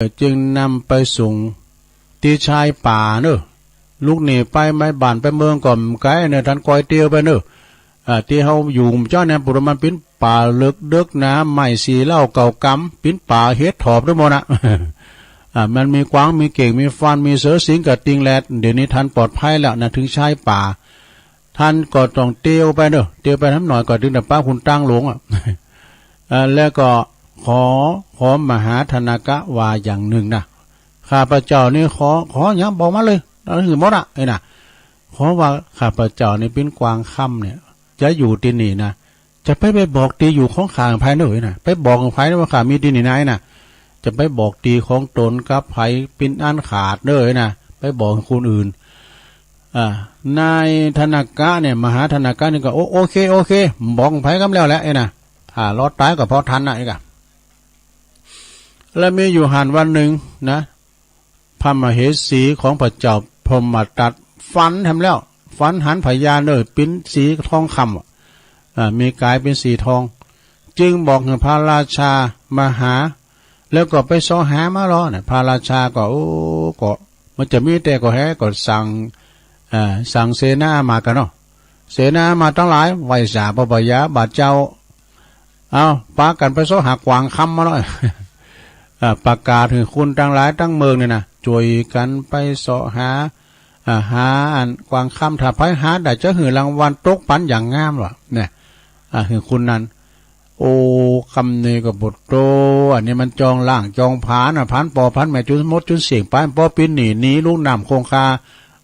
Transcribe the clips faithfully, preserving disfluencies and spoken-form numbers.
อ จึงนำไปส่งตี้ชายป่าเน่อ ลุกหนีไป ไปบ้านไปเมืองก็บ่ไก๋เน่อ ต้านก้อยเตียวไปเน่อ อ่า ตี้เฮาอยู่เจ้าเนี่ย ปุโรมันเป๋นป่าเลิกเดิกหนา ไม้สี่เล่าเก่ากำ เป๋นป่าเห็ดถอบตังหมดน่ะ อ่า มันมีกวาง มีเก้ง มีฟาน มีเสือสิงห์กระทิงแรด เดี๋ยวนี้ต้านปลอดภัยแล้วนะ เถิงชายป่า ต้านก็ต้องเตียวไปเน่อ เตียวไปหน้ำหน้อยก็เถิงตะป๊าบคุณตางหลวงอะ อ่า แล้วก็ขอ ขอมหาธนากะว่าอย่างนึ่งนะ ข้าพเจ้านี่ขอ ขอหยังบอกมาเลย หื้อหมดอะ ไอ้น่ะ ขอว่าข้าพเจ้านี่เป๋นกวางคำเนี่ย จะอยู่ตี้นี่นะ จะไป ไปบอกตี้อยู่ของข้าใผเน่อนะ ไปบอกใผว่าข้ามีตี้นี่นะ ไอ้น่ะ จะไปบอกตี้ของตนกับใผเป๋นอันขาดเน่อนะ ไปบอกคนอื่น อ่า นายธนากะเนี่ย มหาธนากะนี่ก็ โอ โอเค โอเค บอกใผกำแล้วแหละ ไอ้น่ะ ถ้ารอดต๋ายก็เพราะต้านน่ะ ไอ้กะ แล้วมีอยู่หั้นวันนึ่งนะ พระมเหสีของพระเจ้าพรหมทัตฝันแหมแล้ว ฝันหันพญาเน่อเป๋นสีทองคำอะ อ่า มีก๋ายเป๋นสีทอง จึงบอกหื้อพระราชามาหา แล้วก็ไปเสาะหามาลอนะ พระราชาก็ โอ้ ก็มันจะมีแต่ก็แฮ ก็สั่ง อ่า สั่งเสนาอามาตย์กั๋นเนาะ เสนาอามาตย์ตังหลาย ไหว้สาพระพญาบาทเจ้า เอา ปากั๋นไปเสาะหากวางคำมาลอ อ่า ประกาศหื้อคนตังหลายตังเมืองเนี่ยนะ จ้วยกั๋นไปเสาะหา อ่า หาอันกวางคำ ถ้าใผหาได้จะหื้อรางวัลตกปั๋นอย่างงามว่ะ เนี่ย อ่า หื้อคนนั้น โอ้ กำนี้ก็ปะโธ่ อันนี้มันจองล้างจองผลาญน่ะ ผลาญป้อผลาญแม่จุนหมดจุนเสี้ยงไป ป้อเป๋นหนี้ หนีลุ่งน้ำคงคา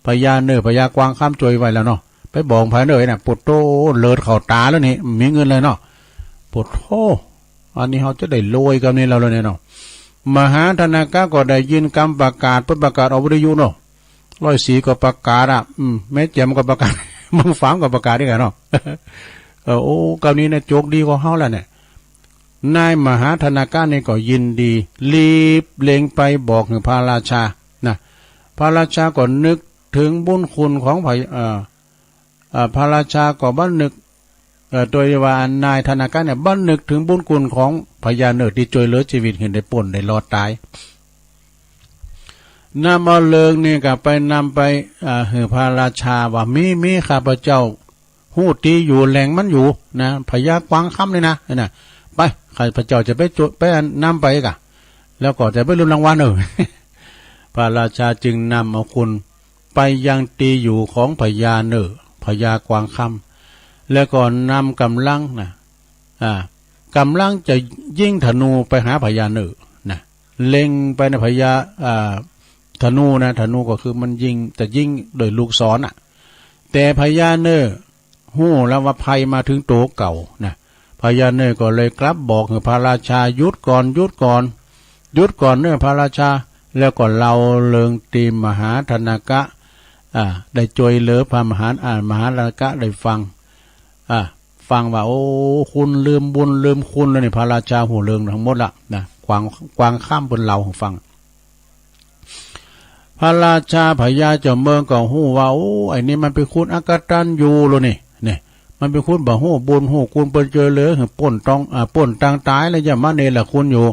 พญาเน่อ พญากวางคำจ้วยไว้แล้วเนาะ ไปบอกใผเน่อน่ะ ปะโธ่ เลือดเข้าต๋าแล้วนี่ บ่มีเงินเลยเนาะ ปะโธ่ อันนี้เฮาจะได้รวยกำนี้แล้วเนี่ยเนาะ มหาธนากะก็ได้ยินกำประกาศ เปิ้นประกาศออกวิทยุเนาะ ร้อยสี่ก็ประกาศอะ อืม แม่แจ่มก็ประกาศ เมืองฝางก็ประกาศด้วยกั๋นเนาะ เออ โอ้ กำนี้นะโจกดีของเฮาแล้วเนี่ย นายมหาธนากะนี่ก็ยินดี รีบเล็งไปบอกหื้อพระราชานะ พระราชาก็นึกเถิงบุญคุณของพระ เอ่อ เอ่อ พระราชาก็บัดนึก เอ่อ โดยว่านายธนากะเนี่ยบัดนึกเถิงบุญคุณของพญาเน่อตี้จ้วยเหลือจีวิตหื้อได้ป๊นได้รอดต๋าย นำเอาเรื่องนี้ก็ไปนำไป อ่า หื้อพระราชาว่า มี มี ข้าพเจ้าฮู้ตี้อยู่แหล่งมันอยู่นะ พญากวางคำนี่นะ นะ ไป ข้าพเจ้าจะไปจุ ไปนำไปกะ แล้วก็จะไปลุ้นรางวัลเน่อ พระราชาจึงนำเอาคนไปยังตี้อยู่ของพญาเน่อ พญากวางคำ แล้วก็นำก๋ำลังนะ อ่า ก๋ำลังจะยิงธนูไปหาพญาเน่อนะ เล็งไปนะ พญา อ่า ธนูนะ ธนูก็คือมันยิง จะยิงโดยลูกศรน่ะ แต่พญาเน่อฮู้แล้วว่าภัยมาเถิงตั๋วเก่านะ พญาเน่อก็เลยกลับบอกหื้อพระราชา หยุดก่อน หยุดก่อน หยุดก่อนเน่อพระราชา แล้วก็เล่าเรื่องตี้มหาธนากะ อ่า ได้จ้วยเหลือพระมหา อ่า มหาธนากะได้ฟัง อ่า ฟังว่า โอ้ คุณลืมบุญลืมคุณแล้วนี่ พระราชาฮู้เรื่องตังหมดละนะ กวาง กวางคำเปิ้นเล่าหื้อฟัง พระราชาพญาเจ้าเมืองก็ฮู้ว่า โอ้ ไอ้นี่มันเป๋นคนอกตัญญูแล้วนี่ เนี่ย มันเป๋นคนบ่ฮู้บุญฮู้คุณ เปิ้นจ้วยเหลือหื้อป๊นต้อง อ่า ป๊นตางต๋ายแล้ว ยังมาเนรคุณอยู่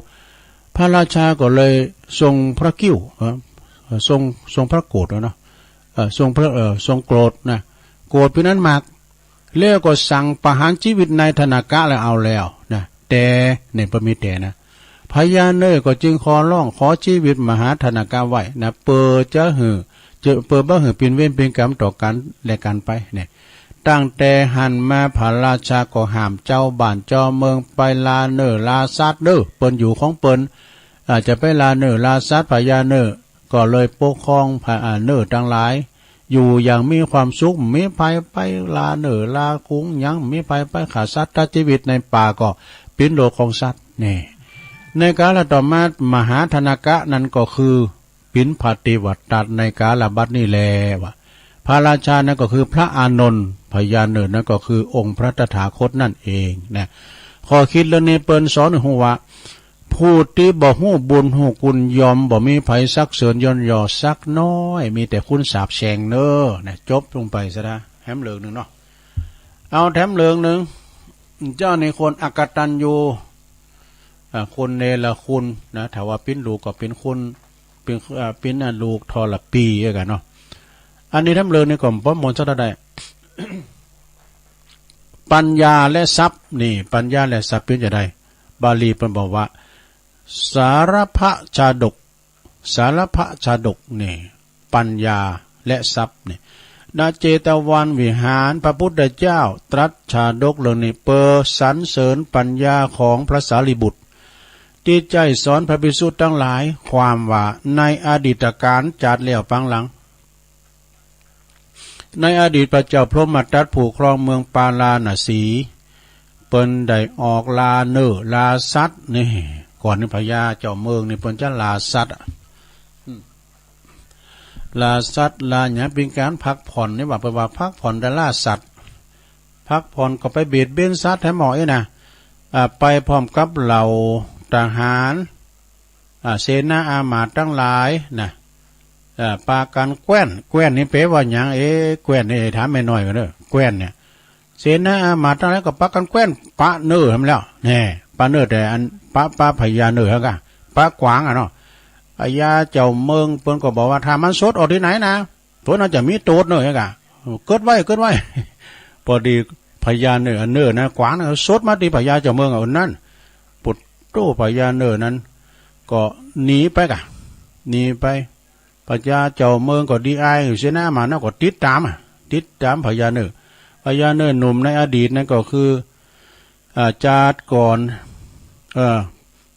พระราชาก็เลยทรงพระกริ้ว เอ่อ เอ่อ ทรง ทรงพระโกรธเนาะ เอ่อ ทรงพระ เอ่อ ทรงโกรธนะ โกรธเป๋นอันมาก แล้วก็สั่งประหารจีวิตนายธนากะแล้วเอาแล้วนะ แต่ เนี่ย บ่มีแต่นะ พญาเน่อก็จึงขอร้องขอจีวิตมหาธนากะไว้นะ เปื้อจะหื้อ จะ เปื้อบ่หื้อเป๋นเวรเป๋นกรรมต่อกั๋นและกั๋นไปเนี่ย ตั้งแต่หั้นมาพระราชาก็ห้ามเจ้าบ้านเจ้าเมืองไปล่าเน่อล่าสัตว์เน่อ เปิ้นอยู่ของเปิ้น อ่า จะไปล่าเน่อล่าสัตว์ พญาเน่อก็เลยปกครองพญาเน่อตังหลาย อยู่อย่างมีความสุข บ่มีใผไปล่าเน่อล่ากุงหยัง บ่มีใผไปฆ่าสัตว์ตัดจีวิตในป่า ก็เป๋นโลกของสัตว์ นี่ ในกาลต่อมามหาธนากะนั้นก็คือเป๋นพระเตวทัตในกาลบัดนี้แล ว่า พระราชานั้นก็คือพระอานนท์ พญาเน่อนั้นก็คือองค์พระตถาคตนั่นเองนะ ข้อคิดเรื่องนี้เปิ้นสอนหื้อฮู้ว่า ผู้ตี้บ่ฮู้บุญฮู้คุณย่อมบ่มีใผสรรเสริญเยินยอสักน้อย มีแต่คนสาปแช่งเน่อ นะ จบลงไปซะนะ แถมเรื่องนึ่งเนาะ เอาแถมเรื่องนึ่ง เจ้านี่คนอกตัญญู อ่า คนเนรคุณนะ ถ้าว่าปิ้นลูกก็ปิ้นคุณ ปิ้น อ่า ปิ้น อ่า ลูกทรพี๋อะกั๋นเนาะ อันนี้ตำเริงนี่ก็บ่หมดสักเต้าใด ปัญญาและทรัพย์นี่ ปัญญาและทรัพย์เป๋นจาใด บาลีเปิ้นบอกว่า สาระพะชาดก สาระพะชาดกนี่ ปัญญาและทรัพย์นี่ ณ เจตวันวิหาร พระพุทธเจ้าตรัสชาดกเรื่องนี้ เปื้อสรรเสริญปัญญาของพระสารีบุตร ตี้ใจ๊สอนพระภิกษุตังหลาย ความว่าในอดีตกาลจาติแล้วปางหลัง ในอดีตพระเจ้าพรหมทัตผู้ครองเมืองปาราณสี เปิ้นได้ออกล่าเนื้อล่าสัตว์นี่ ก่อนนี้พญาเจ้าเมืองนี่เปิ้นจะล่าสัตว์อะ อืม ล่าสัตว์ล่าหยังเป๋นก๋านพักผ่อนนี่หว่า เปิ้นว่าพักผ่อนแต่ล่าสัตว์ พักผ่อนก็ไปเบียดเบียนสัตว์แหมหมอเอ๊ะนะ อ่า ไปพร้อมกับเหล่าทหาร อ่า เสนาอามาตย์ตังหลายนะ อ่า ปากั๋นแกว้น แกว้นนี่แปลว่าหยัง เอ๊ะ แกว้นนี่ถามแม่น้อยก่อนเน่อ แกว้นเนี่ย เสนาอามาตย์ตังหลายก็ปากั๋นแกว้นปะเนื้อหั้นแล้ว แน่ ปะเนื้อแต่อันปะ ปะพญาเนื้อหั้นก่ะ ปะกวางอะเนาะ พญาเจ้าเมืองเปิ้นก็บอกว่า ถ้ามันสดออกตี้ไหนนะ โตนั้นจะมีโต้ษเน่อหั้นก่ะ เกิดไว้ เกิดไว้ ปอดีพญาเนื้อ อันเนื้อนะ กวางนะ สดมาตี้พญาเจ้าเมืองอะ อันนั้น ปุดโต้ พญาเนื้อนั้นก็หนีไปก่ะ หนีไป พญาเจ้าเมืองก็ดีอาย เสนาอามาตย์นั้นก็ติดต๋ามอะ ติดต๋ามพญาเนื้อ พญาเนื้อหนุ่มในอดีตนั้นก็คือ อ่า จาติก่อน เอ่อ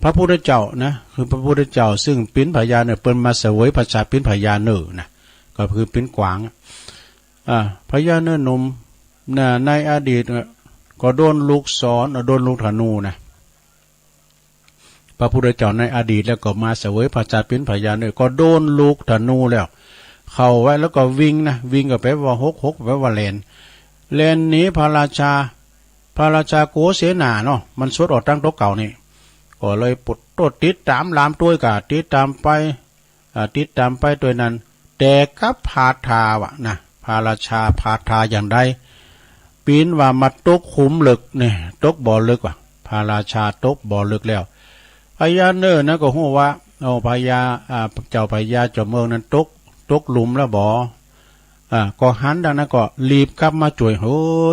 พระพุทธเจ้านะ คือพระพุทธเจ้าซึ่งเป๋นพญาเนื้อ เปิ้นมาเสวยพระชาติเป๋นพญาเนื้อนะ ก็คือเป๋นกวางอะ อ่า พญาเนื้อหนุ่มนะ ในอดีตเนี่ย ก็โดนลูกศร เอ่อ โดนลูกธนูนะ พระพุทธเจ้าในอดีตแล้วก็มาเสวยพระชาติเป๋นพญาเนื้อ ก็โดนลูกธนูแล้ว เข้าไว้แล้วก็วิ่งนะ วิ่งก็แปลว่าหก หกแปลว่าแล่น แล่นหนีพระราชา พระราชาโกเสนาเนาะ มันสดออกตางโตเก่านี่ ก็เลยปุดโต้ติดต๋ามลามตวยก่ะ ติดต๋ามไป อ่า ติดต๋ามไปตวยนั้น แต่กลับพลาดท่าว่ะนะ พระราชาพลาดท่าอย่างใด เป๋นว่ามาตกขุมลึกเนี่ย ตกบ่อลึกว่ะ พระราชาตกบ่อลึกแล้ว พญาเนื้อนั้นก็ฮู้ว่า โอ้ พญา อ่า เจ้าพญาเจ้าเมืองนั้นตก ตกหลุมแล้วบ่ อ่า ก็หันดังนั้นก็รีบกลับมาจ้วย โห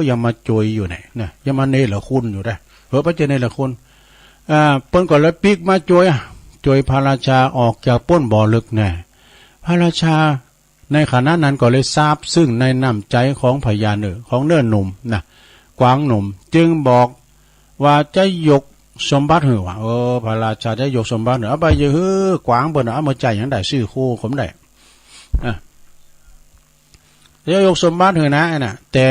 ยังมาจ้วยอยู่เนี่ย นะ ยังมาเนรคุณอยู่ได้ เออ พระเจ้าเนรคุณ อ่า เปิ้นก็เลยปิ๊กมาจ้วยอะ จ้วยพระราชาออกจากป๊นบ่อลึกแน่ พระราชาในขณะนั้นก็เลยซาบซึ้งในน้ำใจ๋ของพญาเนื้อ ของเนื้อหนุ่มนะ กวางหนุ่ม จึงบอกว่าจะยกสมบัติหื้อว่ะ เออ พระราชาจะยกสมบัติหื้อ เอาไปเยียะหื้อกวางเปิ้น เอามาใจ๊หยังได้ ซื้อโคก็บ่ได้ อ่ะ จะยกสมบัติหื้อนะ นะ แต่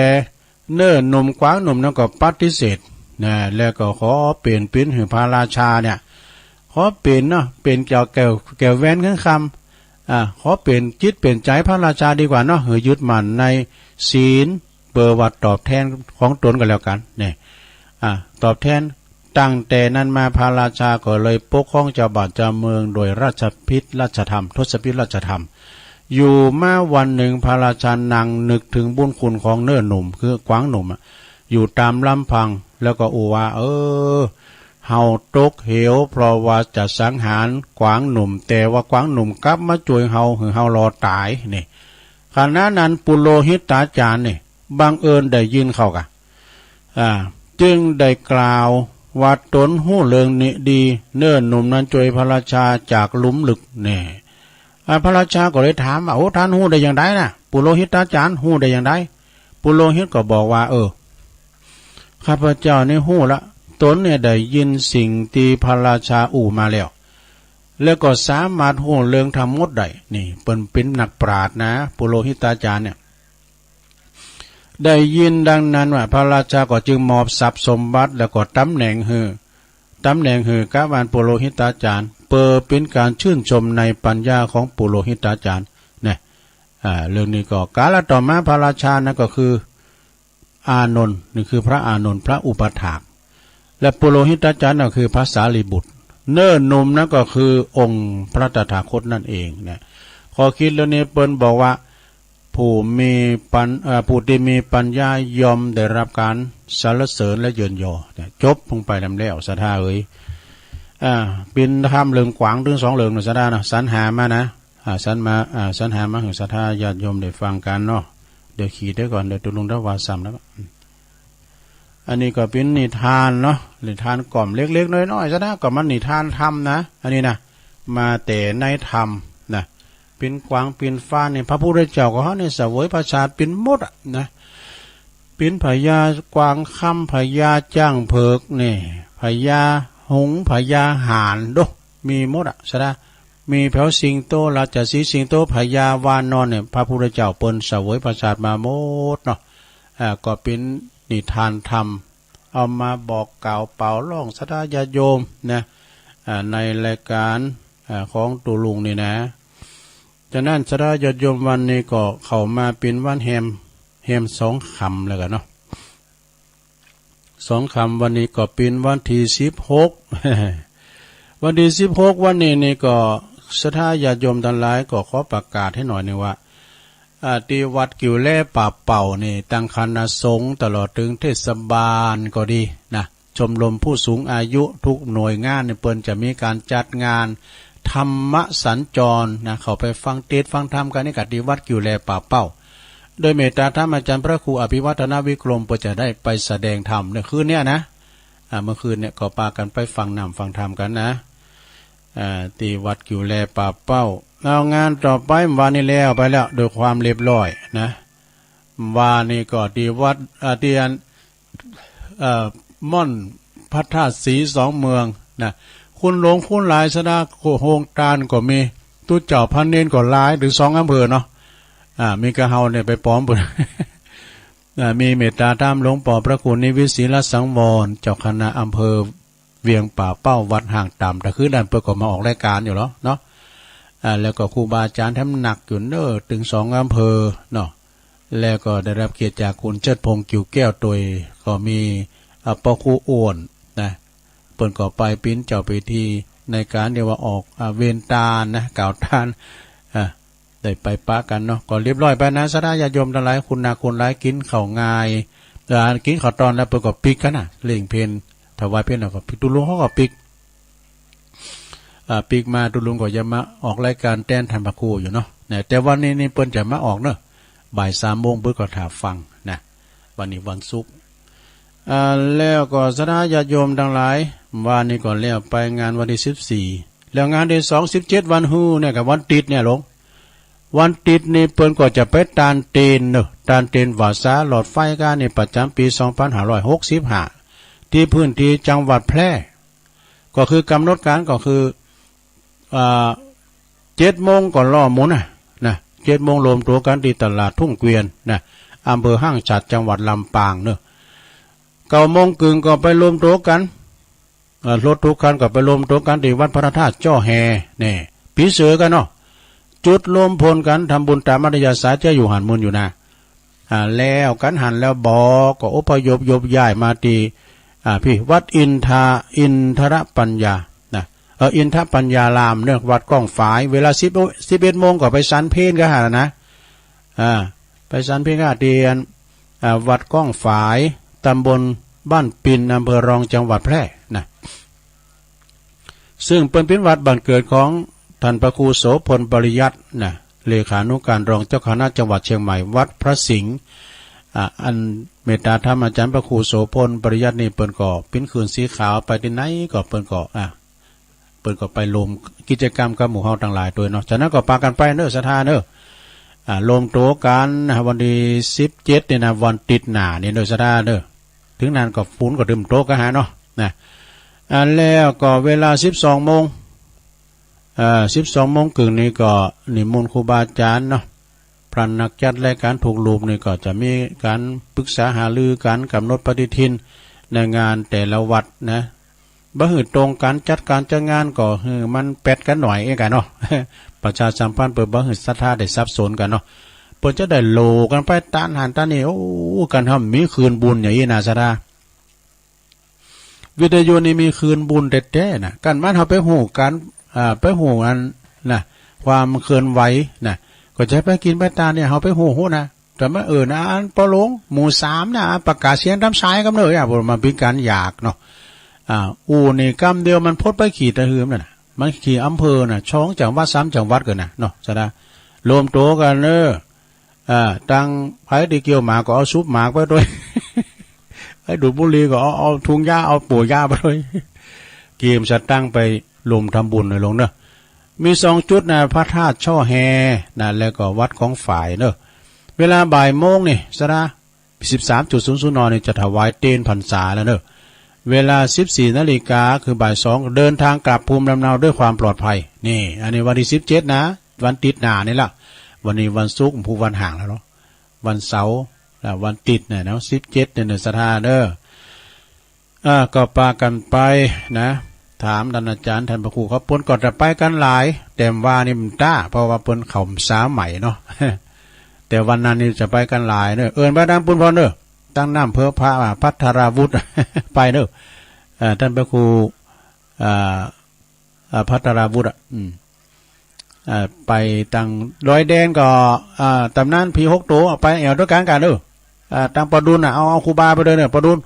เนื้อหนุ่มกวางหนุ่มนั้นก็ปฏิเสธนะ แล้วก็ขอเป๋น เป๋นหื้อพระราชาเนี่ย ขอเป๋นเนาะ เป๋นแก้ว แก้ว แก้วแหวนเงินคำ อ่า ขอเป๋นจิตเป๋นใจ๋พระราชาดีกว่าเนาะ หื้อยึดมั่นในศีล เปื้อว่าตอบแตนของตนก็แล้วกั๋นเนี่ย อ่า ตอบแตน ตั้งแต่นั้นมาพระราชาก็เลยปกครองเจ้าบ้านเจ้าเมืองโดยราชพิธราชธรรม ทศพิธราชธรรม อยู่มาวันหนึ่งพระราชานั่งนึกเถิงบุญคุณของเนื้อหนุ่ม คือกวางหนุ่มอะ อยู่ต๋ามลำพัง แล้วก็อู้ว่า เออ เฮาตกเหวเพราะว่าจะสังหารกวางหนุ่ม แต่ว่ากวางหนุ่มกลับมาจ้วยเฮา หื้อเฮารอดต๋ายนี่ ขณะนั้นปุโรหิตาจารย์นี่บังเอิญได้ยินเข้าก่ะ อ่า จึงได้กล่าวว่าตนฮู้เรื่องนี้ดี เนื้อหนุ่มนั้นจ้วยพระราชาจากหลุมลึกแน่ อ่า พระราชาก็เลยถามว่า โอ้ ต้านฮู้ได้อย่างใดนะ ปุโรหิตาจารย์ฮู้ได้อย่างใด ปุโรหิตก็บอกว่า เออ ข้าพเจ้านี่ฮู้ละ ตนเนี่ยได้ยินสิ่งตี้พระราชาอู้มาแล้ว แล้วก็สามารถฮู้เรื่องธรรมหมดได้ นี่เปิ้นเป๋นนักปราชญ์นะ ปุโรหิตาจารย์เนี่ย ได้ยินดังนั้นว่า พระราชาก็จึงมอบทรัพย์สมบัติ แล้วก็ต๋ำแหน่งหื้อ ต๋ำแหน่งหื้อกับอันปุโรหิตาจารย์ เปื้อเป๋นก๋านชื่นชมในปัญญาของปุโรหิตาจารย์นะ อ่า เรื่องนี้ก็กาลต่อมาพระราชานั้นก็คือ อานนท์ นี่คือพระอานนท์ พระอุปถาก และปุโรหิตาจารย์ก็คือพระสารีบุตร เนื้อหนุ่มนั้นก็คือองค์พระตถาคตนั่นเองนะ ข้อคิดเรื่องนี้เปิ้นบอกว่า ผู้มีปัญ เอ่อ ผู้ตี้มีปัญญาย่อมได้รับก๋านสรรเสริญและเยินยอเนี่ย จบลงไปนำแล้ว ศรัทธาเอ๋ย อ่า เป๋นธรรมเลิงกว้างตึงสองเลิงเนาะ ศรัทธาเนาะ สรรหามานะ อ่า สรรมา อ่า สรรหามาหื้อศรัทธาญาติโยมได้ฟังกั๋นเนาะ เดี๋ยวขีดไว้ก่อน เดี๋ยวตกลงจะว่าซ้ำแล้ว อันนี้ก็เป๋นนิทานเนาะ นิทานก่อมเล็กๆ น้อยๆ ซะนะ ก็มันนิทานธรรมนะ อันนี้นะ มาแต่ในธรรมนะ เป๋นกวางเป๋นฟ้าเนี่ย พระพุทธเจ้าก็เฮาเนี่ยเสวยพระชาติเป๋นหมดอะนะ เป๋นพญากวางคำ พญาจ๊างเผือกเนี่ย พญาหงส์ พญาห่าน โด มีหมดอะ ศรัทธา มีแผวสิงโต ราชสีห์สิงโต พญาวานอนเนี่ย พระพุทธเจ้าเปิ้นเสวยพระชาติมาหมดเนาะ อ่า ก็เป๋นนิทานธรรม เอามาบอกกล่าวเป่าร้องศรัทธาญาติโยมนะ อ่า ในรายการ อ่า ของตุ๊ลุงนี่นะ ฉะนั้นศรัทธาญาติโยม วันนี้ก็เข้ามาเป๋นวันแฮม แฮมสองค่ำแล้วกั๋นเนาะ สองค่ำ วันนี้ก็เป๋นวันตี้สิบหก วันตี้สิบหก วันนี้นี่ก็ศรัทธาญาติโยมตังหลายก็ขอประกาศหื้อหน่อยนึ่งว่า อ่า ตี้วัดกิ่วแลป่าเป้านี่ ตังคณะสงฆ์ตลอดเถิงเทศบาลก็ดีนะ ชมรมผู้สูงอายุกู้หน่วยงานนี่ เปิ้นจะมีก๋านจัดงานธรรมสัญจรนะ เข้าไปฟังเตสน์ฟังธรรมกั๋นนี่ก่ะ ตี้วัดกิ่วแลป่าเป้า โดยเมตตาธรรมอาจ๋ารย์พระครูอภิวัฒนวิกรม เปิ้นจะได้ไปแสดงธรรมในคืนเนี้ยนะ อ่า เมื่อคืนเนี่ยก็ปากั๋นไปฟังน้ำฟังธรรมกั๋นนะ อ่า ตี้วัดกิ่วแลป่าเป้า เอางานต่อไป วานนี้แล้วไปแล้ว โดยความเรียบร้อยนะ วานนี้ก็ตี้วัด อ่า ตี้อัน เอ่อ ม่อนพระธาตุศรีสองเมืองนะ คุณหลวงคุณหลายศรัทธา โฮงตานก็มี ตุ๊เจ้าพระเณรก็หลาย เถิงสองอำเภอเนาะ อ่า มีก้าเฮาเนี่ยไปป๋อมปุ้น อ่า มีเมตตาธรรมหลวงป้อพระครูนิวิตศรีลสังวร เจ้าคณะอำเภอเวียงป่าเป้า วัดห่างต๋าม แต่คืนนั้นเปิ้นก็มาออกรายการอยู่แล้วเนาะ อ่า แล้วก็ครูบาอาจ๋ารย์แถมหนักอยู่เน้อ เถิงสองอำเภอเนาะ แล้วก็ได้รับเกียรติจากคุณเชิดพงษ์ กิ่วแก้วตวย ก็มี อ่า ป้อครูอ้วนนะ เปิ้นก็ไปเป๋นเจ้าพิธีในก๋านตี้ว่าออก อ่า เวรตานนะ กล่าวตาน อ่า ได้ไปปะกั๋นเนาะ ก็เรียบร้อยไปนะ ศรัทธาญาติโยมตังหลาย คุณนาคุณหลาย กิ๋นข้าวงาย อ่า กิ๋นข้าวตอนแล้วเปิ้นก็ปิ๊กกั๋นนะ เล่งเพล ถวายเพลแล้วก็ปิ๊ก ตุ๊ลุงเฮาก็ปิ๊ก อ่า ปิ๊กมา ตุ๊ลุงก็จะมาออกรายการแตนต้านพระครูอยู่เนาะ นะ แต่วันนี้นี่เปิ้นจะมาออกเนาะ บ่ายสามโมง เปิ้นก็ถ่าฟังนะ วันนี้วันศุกร์ อ่า แล้วก็ศรัทธาญาติโยมตังหลาย วานนี้ก็แล้วไปงานวันตี้สิบสี่ แล้วงานตี้สอง สิบเจ็ด วันฮือเนี่ยกับวันติ๊ดเนี่ยหลวง วันติ๊ดนี่เปิ้นก็จะไปตานเตียนเนาะ ตานเตียนหว่าสาหลอดไฟก้านี่ ประจ๋ำปี๋สองปันห้าร้อยหกสิบห้า ตี้พื้นตี้จังหวัดแพร่ ก็คือกำหนดก๋านก็คือ อ่า เจ็ดโมงก็ล่อหมุนนะ นะ เจ็ดโมงรวมตั๋วกั๋นตี้ตลาดทุ่งเกวียนนะ อำเภอห้างฉัตร จังหวัดลำปางเนาะ เก้าโมงเกิ่งก็ไปรวมตั๋วกั๋น อ่า รถกู้คันก็ไปรวมตั๋วกั๋นตี้วัดพระธาตุจ้อแฮ นี่ ปี๋เสือกั๋นเนาะ จุดรวมพลกั๋น ทำบุญต๋ามอัธยาศัย จะอยู่หั้นหมุนอยู่นะ อ่า แล้วกั๋นหั้นแล้วบ่ ก็อพยพโยกย้ายมาตี้ อ่า ปี้วัดอินทา อินทรปัญญานะ เออ อินทปัญญารามเนาะ วัดก้องฝาย เวลาสิบ สิบเอ็ดโมงก็ไปฉันเพลกั๋นหั้นนะ อ่า ไปฉันเพลกั๋นตี้อัน อ่า วัดก้องฝาย ตำบลบ้านปิน อำเภอรอง จังหวัดแพร่นะ ซึ่งเปิ้นเป๋นวัดบ้านเกิดของต้านพระครูโสภณปริยัตินะ เลขานุการรองเจ้าคณะจังหวัดเชียงใหม่ วัดพระสิงห์ อ่า อันเมตตาธรรมอาจ๋ารย์พระครูโสภณปริยัตินี่ เปิ้นก็ปิ้นคืนสีขาว ไปตี้ไหนก็เปิ้นก็ อ่า เปิ้นก็ไปรวมกิจกรรมกับหมู่เฮาตังหลายตวยเนาะ ฉะนั้นก็ปากั๋นไปเนาะ ศรัทธาเนาะ อ่า รวมตั๋วกั๋นนะ วันตี้สิบเจ็ดนี่นะ วันติ๊ดหน้านี่เนาะ ศรัทธาเนาะ เถิงนั้นก็ฝนก็ตึมตกกั๋นหาเนาะ นะ อ่า แล้วก็เวลาสิบสองโมง อ่า สิบสองโมงเกิ่งนี่ก็นิมนต์ครูบาอาจ๋ารย์เนาะ พระนักจัดรายก๋านกู้รูปนี่ก็จะมีก๋านปรึกษาหารือกั๋น กำหนดปฏิทินในงานแต่ละวัดนะ บ่หื้อตรงกั๋น จัดก๋านจัดงานก็หื้อมันแปดกั๋นหน่อยเองกั๋นเนาะ ประชาสัมพันธ์เปิ้นบ่หื้อศรัทธาได้สับสนกั๋นเนาะ เปิ้นจะได้โหล่กั๋นไปตานหั้นตานนี่ โอ้ กั๋นทำมีคืนบุญอย่างอี้นะ ศรัทธา วิทยุนี่มีคืนบุญแต๊ๆ นะ กั๋นมันเฮาไปฮู้กั๋น อ่า ไปฮู้อันนะ ความเคลื่อนไหวนะ ก็จะไปกิ๋นไปตานเนี่ย เฮาไปฮู้ ฮู้นะ แต่มา เออ นะ อันป้อหลวง หมู่สามนะ ประกาศเสียงต๋ามสายกำเนิด อ่ะ บ่มาปิ้นกั๋นอยากเนาะ อ่า อู่นี่กำเดียวมันปลดไปกี่ตะหืมนั่นน่ะ มันกี่อำเภอน่ะ สองจังหวัดสามจังหวัดกั๋นน่ะเนาะ สะดา รวมตั๋วกั๋นเน่อ อ่า ตังใผตี้เกี่ยวหมากก็เอาซุปหมากไปตวย ไผดูดบุหรี่ก็เอา เอาถุงยา เอาโป้ยาไปตวย เกียมสตางค์ไปรวมทำบุญหน่อยหลวงเน่อ มีสองจุดน่ะ พระธาตุช่อแฮน่ะ แล้วก็วัดของฝายเน่อ เวลาบ่ายโมงนี่ สะดา สิบสามจุดศูนย์ศูนย์ น นี่จะถวายเตญพรรษาแล้วเน่อ เวลา สิบสี่นาฬิกา คือบ่ายสอง เดินทางกลับภูมิลำเนาด้วยความปลอดภัย นี่ อันนี้วันตี้สิบเจ็ดนะ วันติ๊ดหน้านี่ละ วันนี้วันศุกร์ ผู้วันห่างแล้วเนาะ วันเสาร์ อ่า วันติ๊ดเนี่ยเนาะ สิบเจ็ดเนี่ยเน่อ สะดาเน่อ อ่า ก็ปากั๋นไปนะ ถามต้านอาจ๋ารย์ ต้านพระครูเขา เปิ้นก็จะไปกั๋นหลาย แต่ว่านี่มันต้า เพราะว่าเปิ้นเข้าพรรษาใหม่เนาะ แต่วันนั้นนี่จะไปกั๋นหลายเน่อ เอิ้นไปตางปุ้นพ่องเน่อ ตางน้ำเผอพระ อ่า ภัทราวุธ ไปเน่อ อ่า ต้านพระครู อ่า อ่า ภัทราวุธ อ่ะ อืม อ่า ไปตางดอยแดนก็ อ่า ต๋ำนานผีหกตั๋ว ไปแอ่วตวยกั๋นเน่อ อ่า ตางปอดุลน่ะ เอา เอาครูบาไปตวยเน่อ ปอดุล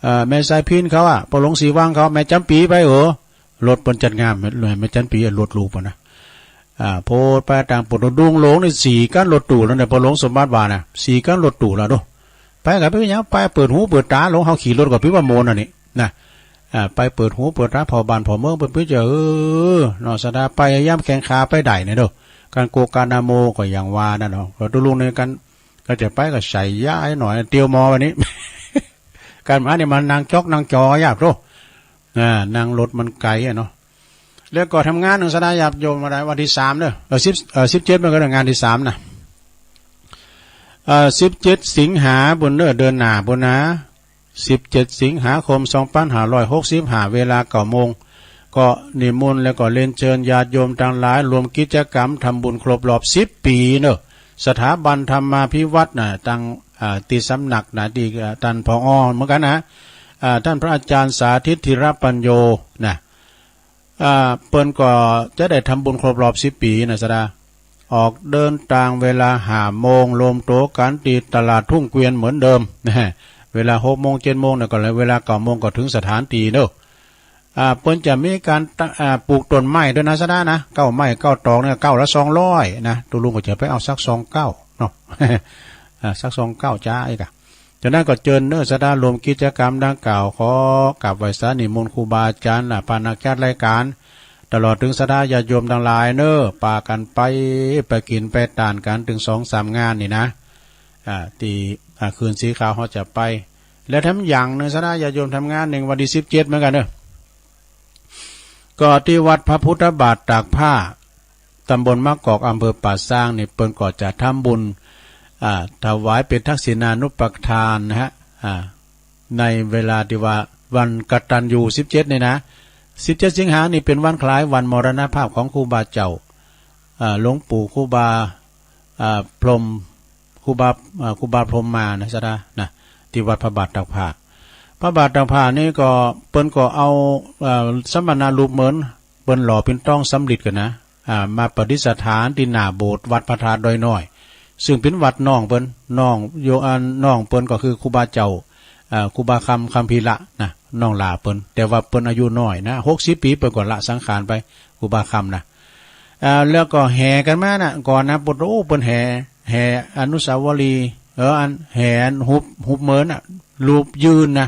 อ่า แม่สายพิณเขาอะ ปอหลวงศรีวังเขา แม่จ๋ำปี๋ไป เออ รถเปิ้นจัดงาน แม่ แม่จ๋ำปี๋อะ รถหรูเปิ้นนะ อ่า โพดไปตางปอดุล ดงหลวงนี่สี่กั๋นรถตู้แล้วเนี่ย ปอหลวงสมบัติว่านะ สี่กั๋นรถตู้แล้วเน่อ ไปกั๋นไปหยัง ไปเปิดหูเปิดต๋า หลวงเฮาขี่รถก็ปิ๊บว่าโมนอันนี้นะ อ่า ไปเปิดหูเปิดต๋า ผ่อบ้านผ่อเมือง เปิ้นปิ๊บจะ เออ เนาะ สะดา ไปยามแข้งขาไปได้เนี่ยเน่อ ก๋านโกกก๋านนาโมก็อย่างว่านั่นเนาะ ก็ตกลงในกั๋น ก็จะไปก็ใส่ย้ายหน่อย เตียวมอวันนี้ ก๋านมาเนี่ยมันนั่งจ๊อกนั่งจอยากโธ่ อ่า นั่งรถมันไก๋อะเนาะ แล้วก็ทำงานหนึ่งสะดาญาติโยมมาได้วันตี้สามเน่อ เออ สิบ เออ สิบเจ็ดมันก็เน่อ งานตี้สามนะ เอ่อ สิบเจ็ดสิงหาปุ้นเน่อ เดือนหน้าปุ้นนะ สิบเจ็ดสิงหาคม สองปันห้าร้อยหกสิบห้า เวลาเก้าโมง ก็นิมนต์แล้วก็เรียนเชิญญาติโยมตังหลายรวมกิจกรรมทำบุญครบรอบสิบปี๋เน่อ สถาบันธรรมาภิวัฒน์น่ะ ตัง อ่า ตี้สำนักน่ะ ตี้ อ่า ต้าน ผอ เหมือนกั๋นนะ อ่า ต้านพระอาจ๋ารย์สาธิต ธีรปัญโญ นะ อ่า เปิ้นก็จะได้ทำบุญครบรอบสิบปี๋นะสะดา ออกเดินตางเวลาห้าโมง รวมตั๋วกั๋นตี้ตลาดทุ่งเกวียนเหมือนเดิมนะ เวลาหกโมงเจ็ดโมงเนี่ยก็เลย เวลาเก้าโมงก็เถิงสถานตี้เน่อ อ่า เปิ้นจะมีก๋านตะ อ่า ปลูกต้นไม้ตวยนะสะดานะ เก๊าไม้เก๊าตอกเนี่ย เก๊าละสองร้อยนะ ตุ๊ลุงก็จะไปเอาสักสองเก๊าเนาะ อ่า สักสองเก๊าจ้าไอ้กะ จากนั้นก็เจิญเน่อสะดารวมกิจกรรมดังกล่าว ขอกราบไหว้สานิมนต์ครูบาอาจ๋ารย์ อ่า พระนักจัดรายก๋าน ตลอดเถิงสะดาญาติโยมตังหลายเน่อ ปากั๋นไป ไปกิ๋นไปตานกั๋นเถิงสองสามงานนี่นะ อ่า ตี้ อ่า คืนสีขาวเฮาจะไป แล้วแถมอย่างหนึ่งสะดาญาติโยมทำงานหนึ่งวันตี้สิบเจ็ดเหมือนกั๋นเน่อ ก็ตี้วัดพระพุทธบาทตากผ้า ตำบลมะกอก อำเภอป่าซางนี่ เปิ้นก็จะทำบุญ อ่า ถวายเป๋นทักษิณานุปทานนะฮะ อ่า ในเวลาตี้ว่าวันกตัญญูสิบเจ็ดนี่นะ สิบเจ็ดสิงหานี่เป๋นวันคล้ายวันมรณภาพของครูบาเจ้า อ่า หลวงปู่ครูบา อ่า พรหม ครูบา อ่า ครูบาพรหมมานะสะดานะ ตี้วัดพระบาทตากผ้า พระบาทตากผ้านี่ก็เปิ้นก็เอา อ่า สมณะรูปเหมือน เปิ้นหล่อปิ่นทองสำริดกั๋นนะ อ่า มาประดิษฐานตี้หน้าโบสถ์วัดพระธาตุดอยน้อย ซึ่งเป๋นวัดน้องเปิ้น น้องโย อ่า น้องเปิ้นก็คือครูบาเจ้า อ่า ครูบาคำ คัมภีระนะ น้องหล้าเปิ้น แต่ว่าเปิ้นอายุน้อยนะ หกสิบปี๋เปิ้นก็ละสังขารไป ครูบาคำนะ อ่า แล้วก็แห่กั๋นมานะ ก่อนนะ ปะโถ เปิ้นแห่ แห่อนุสาวรีย์ เออ อันแห่อันฮูป ฮูปเหมือนน่ะ รูปยืนนะ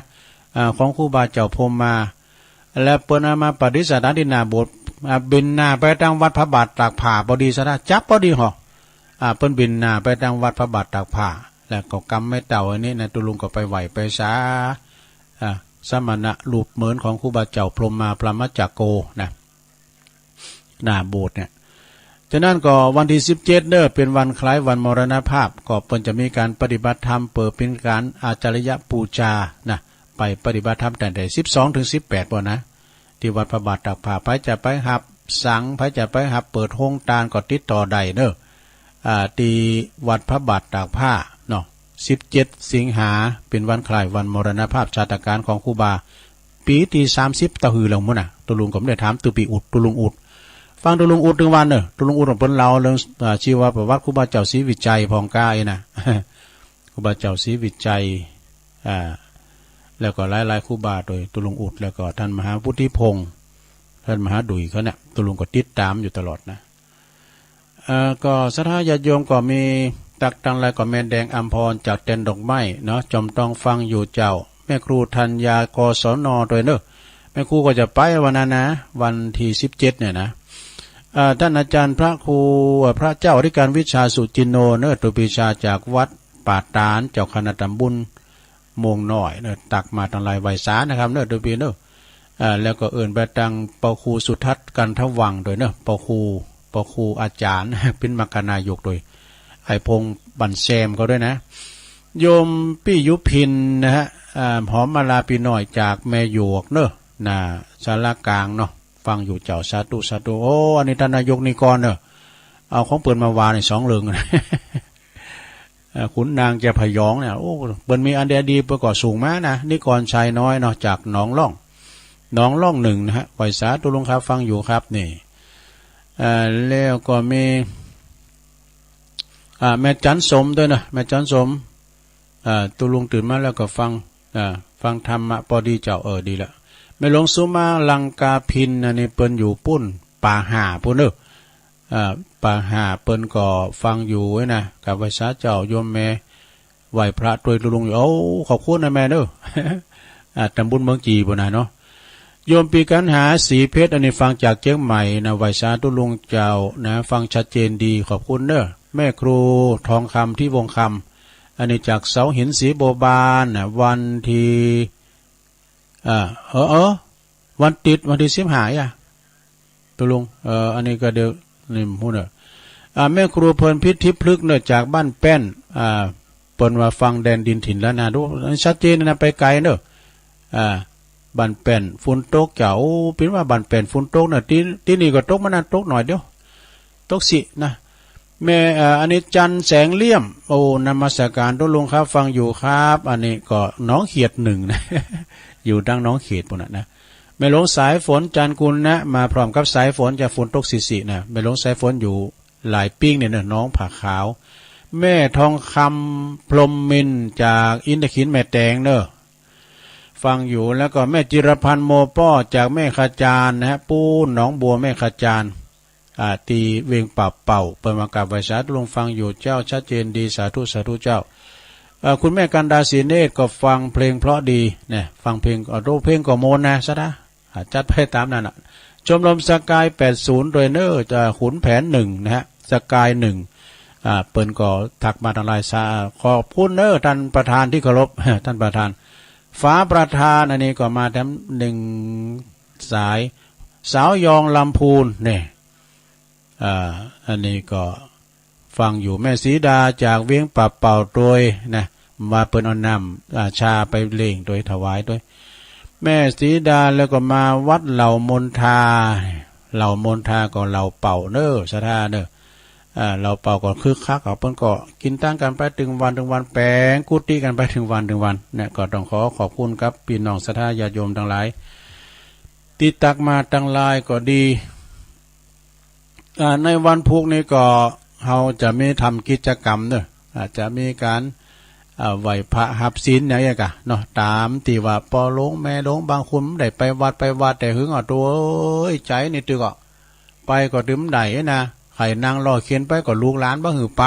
อ่า ของครูบาเจ้าพรหมมา แล้วเปิ้นเอามาประดิษฐานตี้หน้าโบสถ์ อ่า บินหน้าไปตางวัดพระบาทตากผ้าปอดีสะดา จับปอดีหอ อ่า เปิ้นบินหน้าไปตางวัดพระบาทตากผ้า แล้วก็กำไม้เต้าอันนี้นะ ตุ๊ลุงก็ไปไหว้ไปสา อ่า สมณะรูปเหมือนของครูบาเจ้าพรหมมา พรหมจักโกนะ หน้าโบสถ์เนี่ย จากนั้นก็วันตี้สิบเจ็ดเน่อ เป๋นวันคล้ายวันมรณภาพ ก็เปิ้นจะมีก๋านปฏิบัติธรรม เปิดเป๋นก๋านอาจาริยปูจานะ ไปปฏิบัติธรรมตั้งแต่สิบสองเถิงสิบแปดปู้นนะ ตี้วัดพระบาทตากผ้า ใผจะไปฮับสัง ใผจะไปฮับเปิดโฮงตานก็ติดต่อได้เน่อ อ่า ตี้วัดพระบาทตากผ้าเนาะ สิบเจ็ดสิงหา เป๋นวันคล้ายวันมรณภาพชาตกาลของครูบา ปี๋ตี้สามสิบตะหือแล้วมุ้นน่ะ ตุ๊ลุงก็บ่ได้ถามตุ๊ปี๋อุด ตุ๊ลุงอุด ฟังตุ๊ลุงอุดตึงวันเน่อ ตุ๊ลุงอุดเปิ้นเล่าเรื่อง อ่า ชีวประวัติครูบาเจ้าศรีวิชัยพ่องก้าอี้นะ ครูบาเจ้าศรีวิชัย อ่า แล้วก็หลายๆ ครูบา โดยตุ๊ลุงอุด แล้วก็ต้านมหาวุฒิพงษ์ ต้านมหาดุยเขาเนี่ย ตุ๊ลุงก็ติดต๋ามอยู่ตลอดนะ เอ่อ ก็ศรัทธาญาติโยมก็มีตั๊กตังหลาย ก็แม่แดงอำพรจากแตนดอกไม้เนาะ จอมต้องฟังอยู่เจ้า แม่ครูธัญญา กศน โดยเนาะ แม่ครูก็จะไปวันนั้นนะ วันตี้สิบเจ็ดเนี่ยนะ เอ่อ ต้านอาจ๋ารย์พระครู เอ่อ พระเจ้าอธิการวิชาสุจินโนเนาะ ตัวปีชาจากวัดป่าตาด เจ้าคณะต๋ำบลม่วงน้อยเนาะ ตั๊กมาตังหลาย ไหว้สานะครับเนาะ ตัวปีเนาะ เอ่อ แล้วก็เอิ้นไปตังปอครูสุทัศน์ กันทวังค์ โดยเนาะ ปอครู ปอครูอาจ๋ารย์ เป๋นมคคนายก โดยอ้ายพงษ์ บันแซมเขาด้วยนะ โยมปี้ยุพินนะฮะ อ่า หอมมาลาปีน้อยจากแม่หยวกเนาะ หน้าศาลากลางเนาะ ฟังอยู่เจ้า สาธุ สาธุ โอ้ อันนี้ต้านนายกนิกรเนาะ เอาของเปิ้นมาว่าในสองเรื่อง เอ่อ ขุนนางจะพยองเนี่ย โอ้ เปิ้นมีอันใดดีเปิ้นก็ส่งมานะ นิกรชัยน้อยเนาะ จากหนองล่อง หนองล่องหนึ่งนะฮะ ไหว้สาตุ๊ลุงครับ ฟังอยู่ครับ นี่ เอ่อ แล้วก็มี อ่า แม่จั๋นสมด้วยนะ แม่จั๋นสม อ่า ตุ๊ลุงตื่นมาแล้วก็ฟัง อ่า ฟังธรรมะปอดีเจ้า เออ ดีละ แม่หลวงสุมาลังกาพิน อันนี้เปิ้นอยู่ปู๊น ป่าห่าปู๊นเนาะ อ่า ป่าห่า เปิ้นก็ฟังอยู่เว้ยนะ กับไหว้สาเจ้าโยมแม่ ไหว้พระตวยตุ๊ลุงอยู่ โอ้ ขอบคุณนะแม่เนาะ อ่า ต๋ำบลเมืองจี่ปู๊นนะเนาะ โยมปีกัณหา ศรีเพชร อันนี้ฟังจากเจียงใหม่นะ ไหว้สาตุ๊ลุงเจ้านะ ฟังชัดเจนดี ขอบคุณเนาะ แม่ครูทองคำ ที่วงคำ อันนี้จากเสาหินสีบัวบานนะ วันตี้ อ่า เออ เออ วันติด วันตี้สิบห้าอ่ะ ตุ๊ลุง เออ อันนี้ก็เดี๋ยว นี่ ฮู้เนาะ อ่า แม่ครูเพลินพิษทิพย์พฤกษ์เนาะ จากบ้านแป้น อ่า เปิ้นว่าฟังแดนดินถิ่นล้านนา ดู ชัดเจนนะ ไปไกลเนาะ อ่า บ้านแป้น ฝนตกเจ้า โอ้ เปิ้นว่าบ้านแป้นฝนตกเนาะ ตี้ ตี้นี่ก็ตกมานะ ตกหน่อยเดียว ตกสินะ แม่ เอ่อ อันนี้จันแสงเลี่ยม โอ้ นมัสการตุ๊ลุงครับ ฟังอยู่ครับ อันนี้ก็หนองเขียดหนึ่งนะ อยู่ตังหนองเขียดปู๊นนะนะ แม่หลวงสายฝน จันทร์กุลนะ มาพร้อมกับสายฝน จะฝนตกสิๆ นะ แม่หลวงสายฝนอยู่หลายปิ้งเนี่ยเนาะ หนองผาขาว แม่ทองคำ พรหมมินทร์ จากอินทขิล แม่แตงเนาะ ฟังอยู่ แล้วก็แม่จิรพันธ์ โมป้อ จากแม่ขจานนะฮะ ปู๊นหนองบัวแม่ขจาน อ่า ตี้เวียงป่าเป่า เปิ้นมากราบไหว้สาตุ๊ลุง ฟังอยู่เจ้า ชัดเจนดี สาธุ สาธุเจ้า เอ่อ คุณแม่กันดา ศรีเนตร ก็ฟังเพลงเพราะดีนะ ฟังเพลง เอา เพลงก็ม่วนนะ ศรัทธา อ่า จัดไปต๋ามนั้นน่ะ ชมรมสกายแปดศูนย์ โดยเนาะ อ่า ขุนแผนหนึ่งนะฮะ สกายหนึ่ง อ่า เปิ้นก็ตั๊กมาตังหลายสา ขอบคุณเนาะ ต้านประธานตี้เคารพ ต้านประธาน ฝาประธาน อันนี้ก็มาแถมหนึ่งสาย สาวยองลำพูนเนี่ย อ่า อันนี้ก็ฟังอยู่ แม่ศรีดาจากเวียงป่าเป่าตวยนะ ว่าเปิ้นเอาน้ำ อ่า ชาไปเล่งตวย ถวายตวย แม่ศรีดา แล้วก็มาวัดเหล่ามนทา เหล่ามนทาก็เหล่าเป่าเนาะ ศรัทธาเนาะ อ่า เหล่าเป่าก็คึกคัก เอา เปิ้นก็กิ๋นตั้งกั๋นไปตึงวันตึงวัน แป๋งกุฏิกั๋นไปตึงวันตึงวันเนี่ย ก็ต้องขอขอบคุณกับปี้น้องศรัทธาญาติโยมตังหลาย ตี้ตั๊กมาตังหลายก็ดี อ่า ในวันพูกนี้ก็เฮาจะมีทำกิจก๋รรมเนาะ อาจจะมีก๋าน อ่า ไหว้พระฮับศีลอย่างเงี้ยกะเนาะ ต๋ามตี้ว่าป้อหลวงแม่หลวง บางคนบ่ได้ไปวัด ไปวัดแต่หึง เอา โธ่เอ้ย ใจ๋นี่ตึก อ่ะ ไปก็ตึงบ่ได้นะ ใค่นั่งรอเข็นไปก็ลูกหลานบ่หื้อไป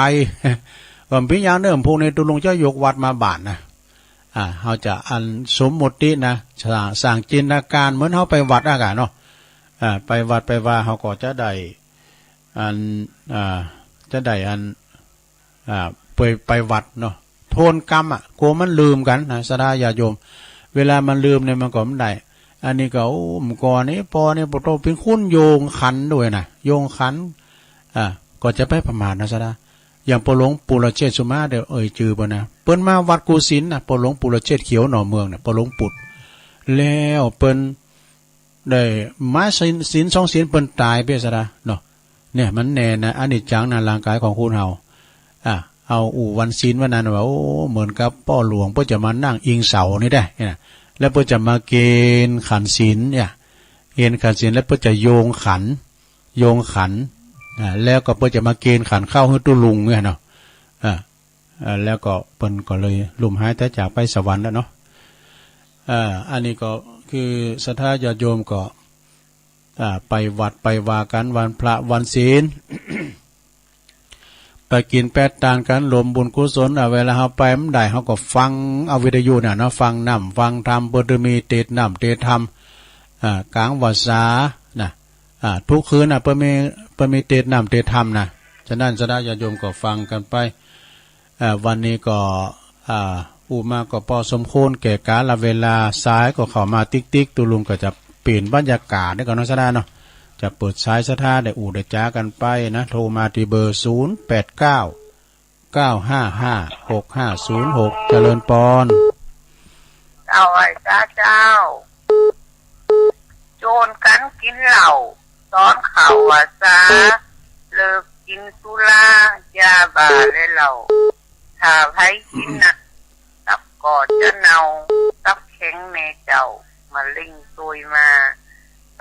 ก็เป๋นอย่างเนาะ พูกนี้ตุ๊ลุงจะยกวัดมาบ้านนะ อ่า เฮาจะอันสมมุตินะ สร้าง สร้างจินตนาก๋ารเหมือนเฮาไปวัดอะกะเนาะ อ่า ไปวัดไปวา เฮาก็จะได้อัน อ่า จะได้อัน อ่า ไป ไปวัดเนาะ ทวนกรรมอะ กั๋วมันลืมกั๋นนะ ศรัทธาญาติโยม เวลามันลืมเนี่ยมันก็บ่ได้ อันนี้ก็ โอ้ เมื่อก่อนนี่ ป้อนี่ ป้อโตเป๋นคนโยงขันตวยนะ โยงขัน อ่า ก็จะไปประมาทนะ ศรัทธา อย่างป้อหลวงปุรเชษฐสุมา เดี๋ยวเอ่ยจื้อเปิ้นนะ เปิ้นมาวัดกูสินทร์นะ ป้อหลวงปุรเชษฐเขียวหน่อเมืองเนี่ย ป้อหลวงปุร แล้วเปิ้นได้มาศีล ศีลสองศีล เปิ้นต๋ายไป ศรัทธาเนาะ เนี่ยมันแน่นะ อนิจจังนะ ร่างก๋ายของคนเฮา อ่ะ เอาอู้วันศีลวันนั้นว่า โอ้ เหมือนกับป้อหลวงเปิ้นจะมานั่งอิงเสานี่ได้นะ แล้วเปิ้นจะมาเกณฑ์ขันศีลเนี่ย เกณฑ์ขันศีล แล้วเปิ้นจะโยงขัน โยงขัน อ่า แล้วก็เปิ้นจะมาเกณฑ์ขันข้าวหื้อตุ๊ลุงเนี่ยเนาะ อ่า อ่า แล้วก็เปิ้นก็เลยลุ่มหายต๋ายจากไปสวรรค์แล้วเนาะ อ่า อันนี้ก็คือศรัทธาญาติโยมก็ อ่า ไปวัดไปวากั๋น วันพระวันศีล ไปกิ๋นแป๊ดตานกั๋น รวมบุญกุศล อ่า เวลาเฮาไปบ่ได้ เฮาก็ฟังเอาวิทยุเนี่ยเนาะ ฟังน้ำฟังธรรม เปิ้นจะมีเตสน์น้ำเตสน์ธรรม อ่า ก๋างพรรษานะ อ่า กู้คืนน่ะ เปิ้นมี เปิ้นมีเตสน์น้ำเตสน์ธรรมนะ ฉะนั้นศรัทธาญาติโยมก็ฟังกั๋นไป อ่า วันนี้ก็ อ่า อู้มาก็ปอสมควรแก่กาลเวลา สายก็เข้ามาติ๊กๆ ตุ๊ลุงก็จะเปลี่ยนบรรยากาศนี่ก่อนเนาะศรัทธาเนาะ จะเปิดสายศรัทธาได้อู้ได้จ๋ากั๋นไปนะ โทรมาตี้เบอร์ ศูนย์แปดเก้า เก้าห้าห้า หกห้าศูนย์หก เจริญปอน เจ้า ไหว้สาเจ้า โจรกั๋นกิ๋นเหล้า สอนข้าวว่าสา เลิกกิ๋นสุรา ยาบ้าและเหล้า ถ้าใผกิ๋นนัก ตับก็จะเน่า ตับแข็งแน่เจ้า มะเร็งตวยมา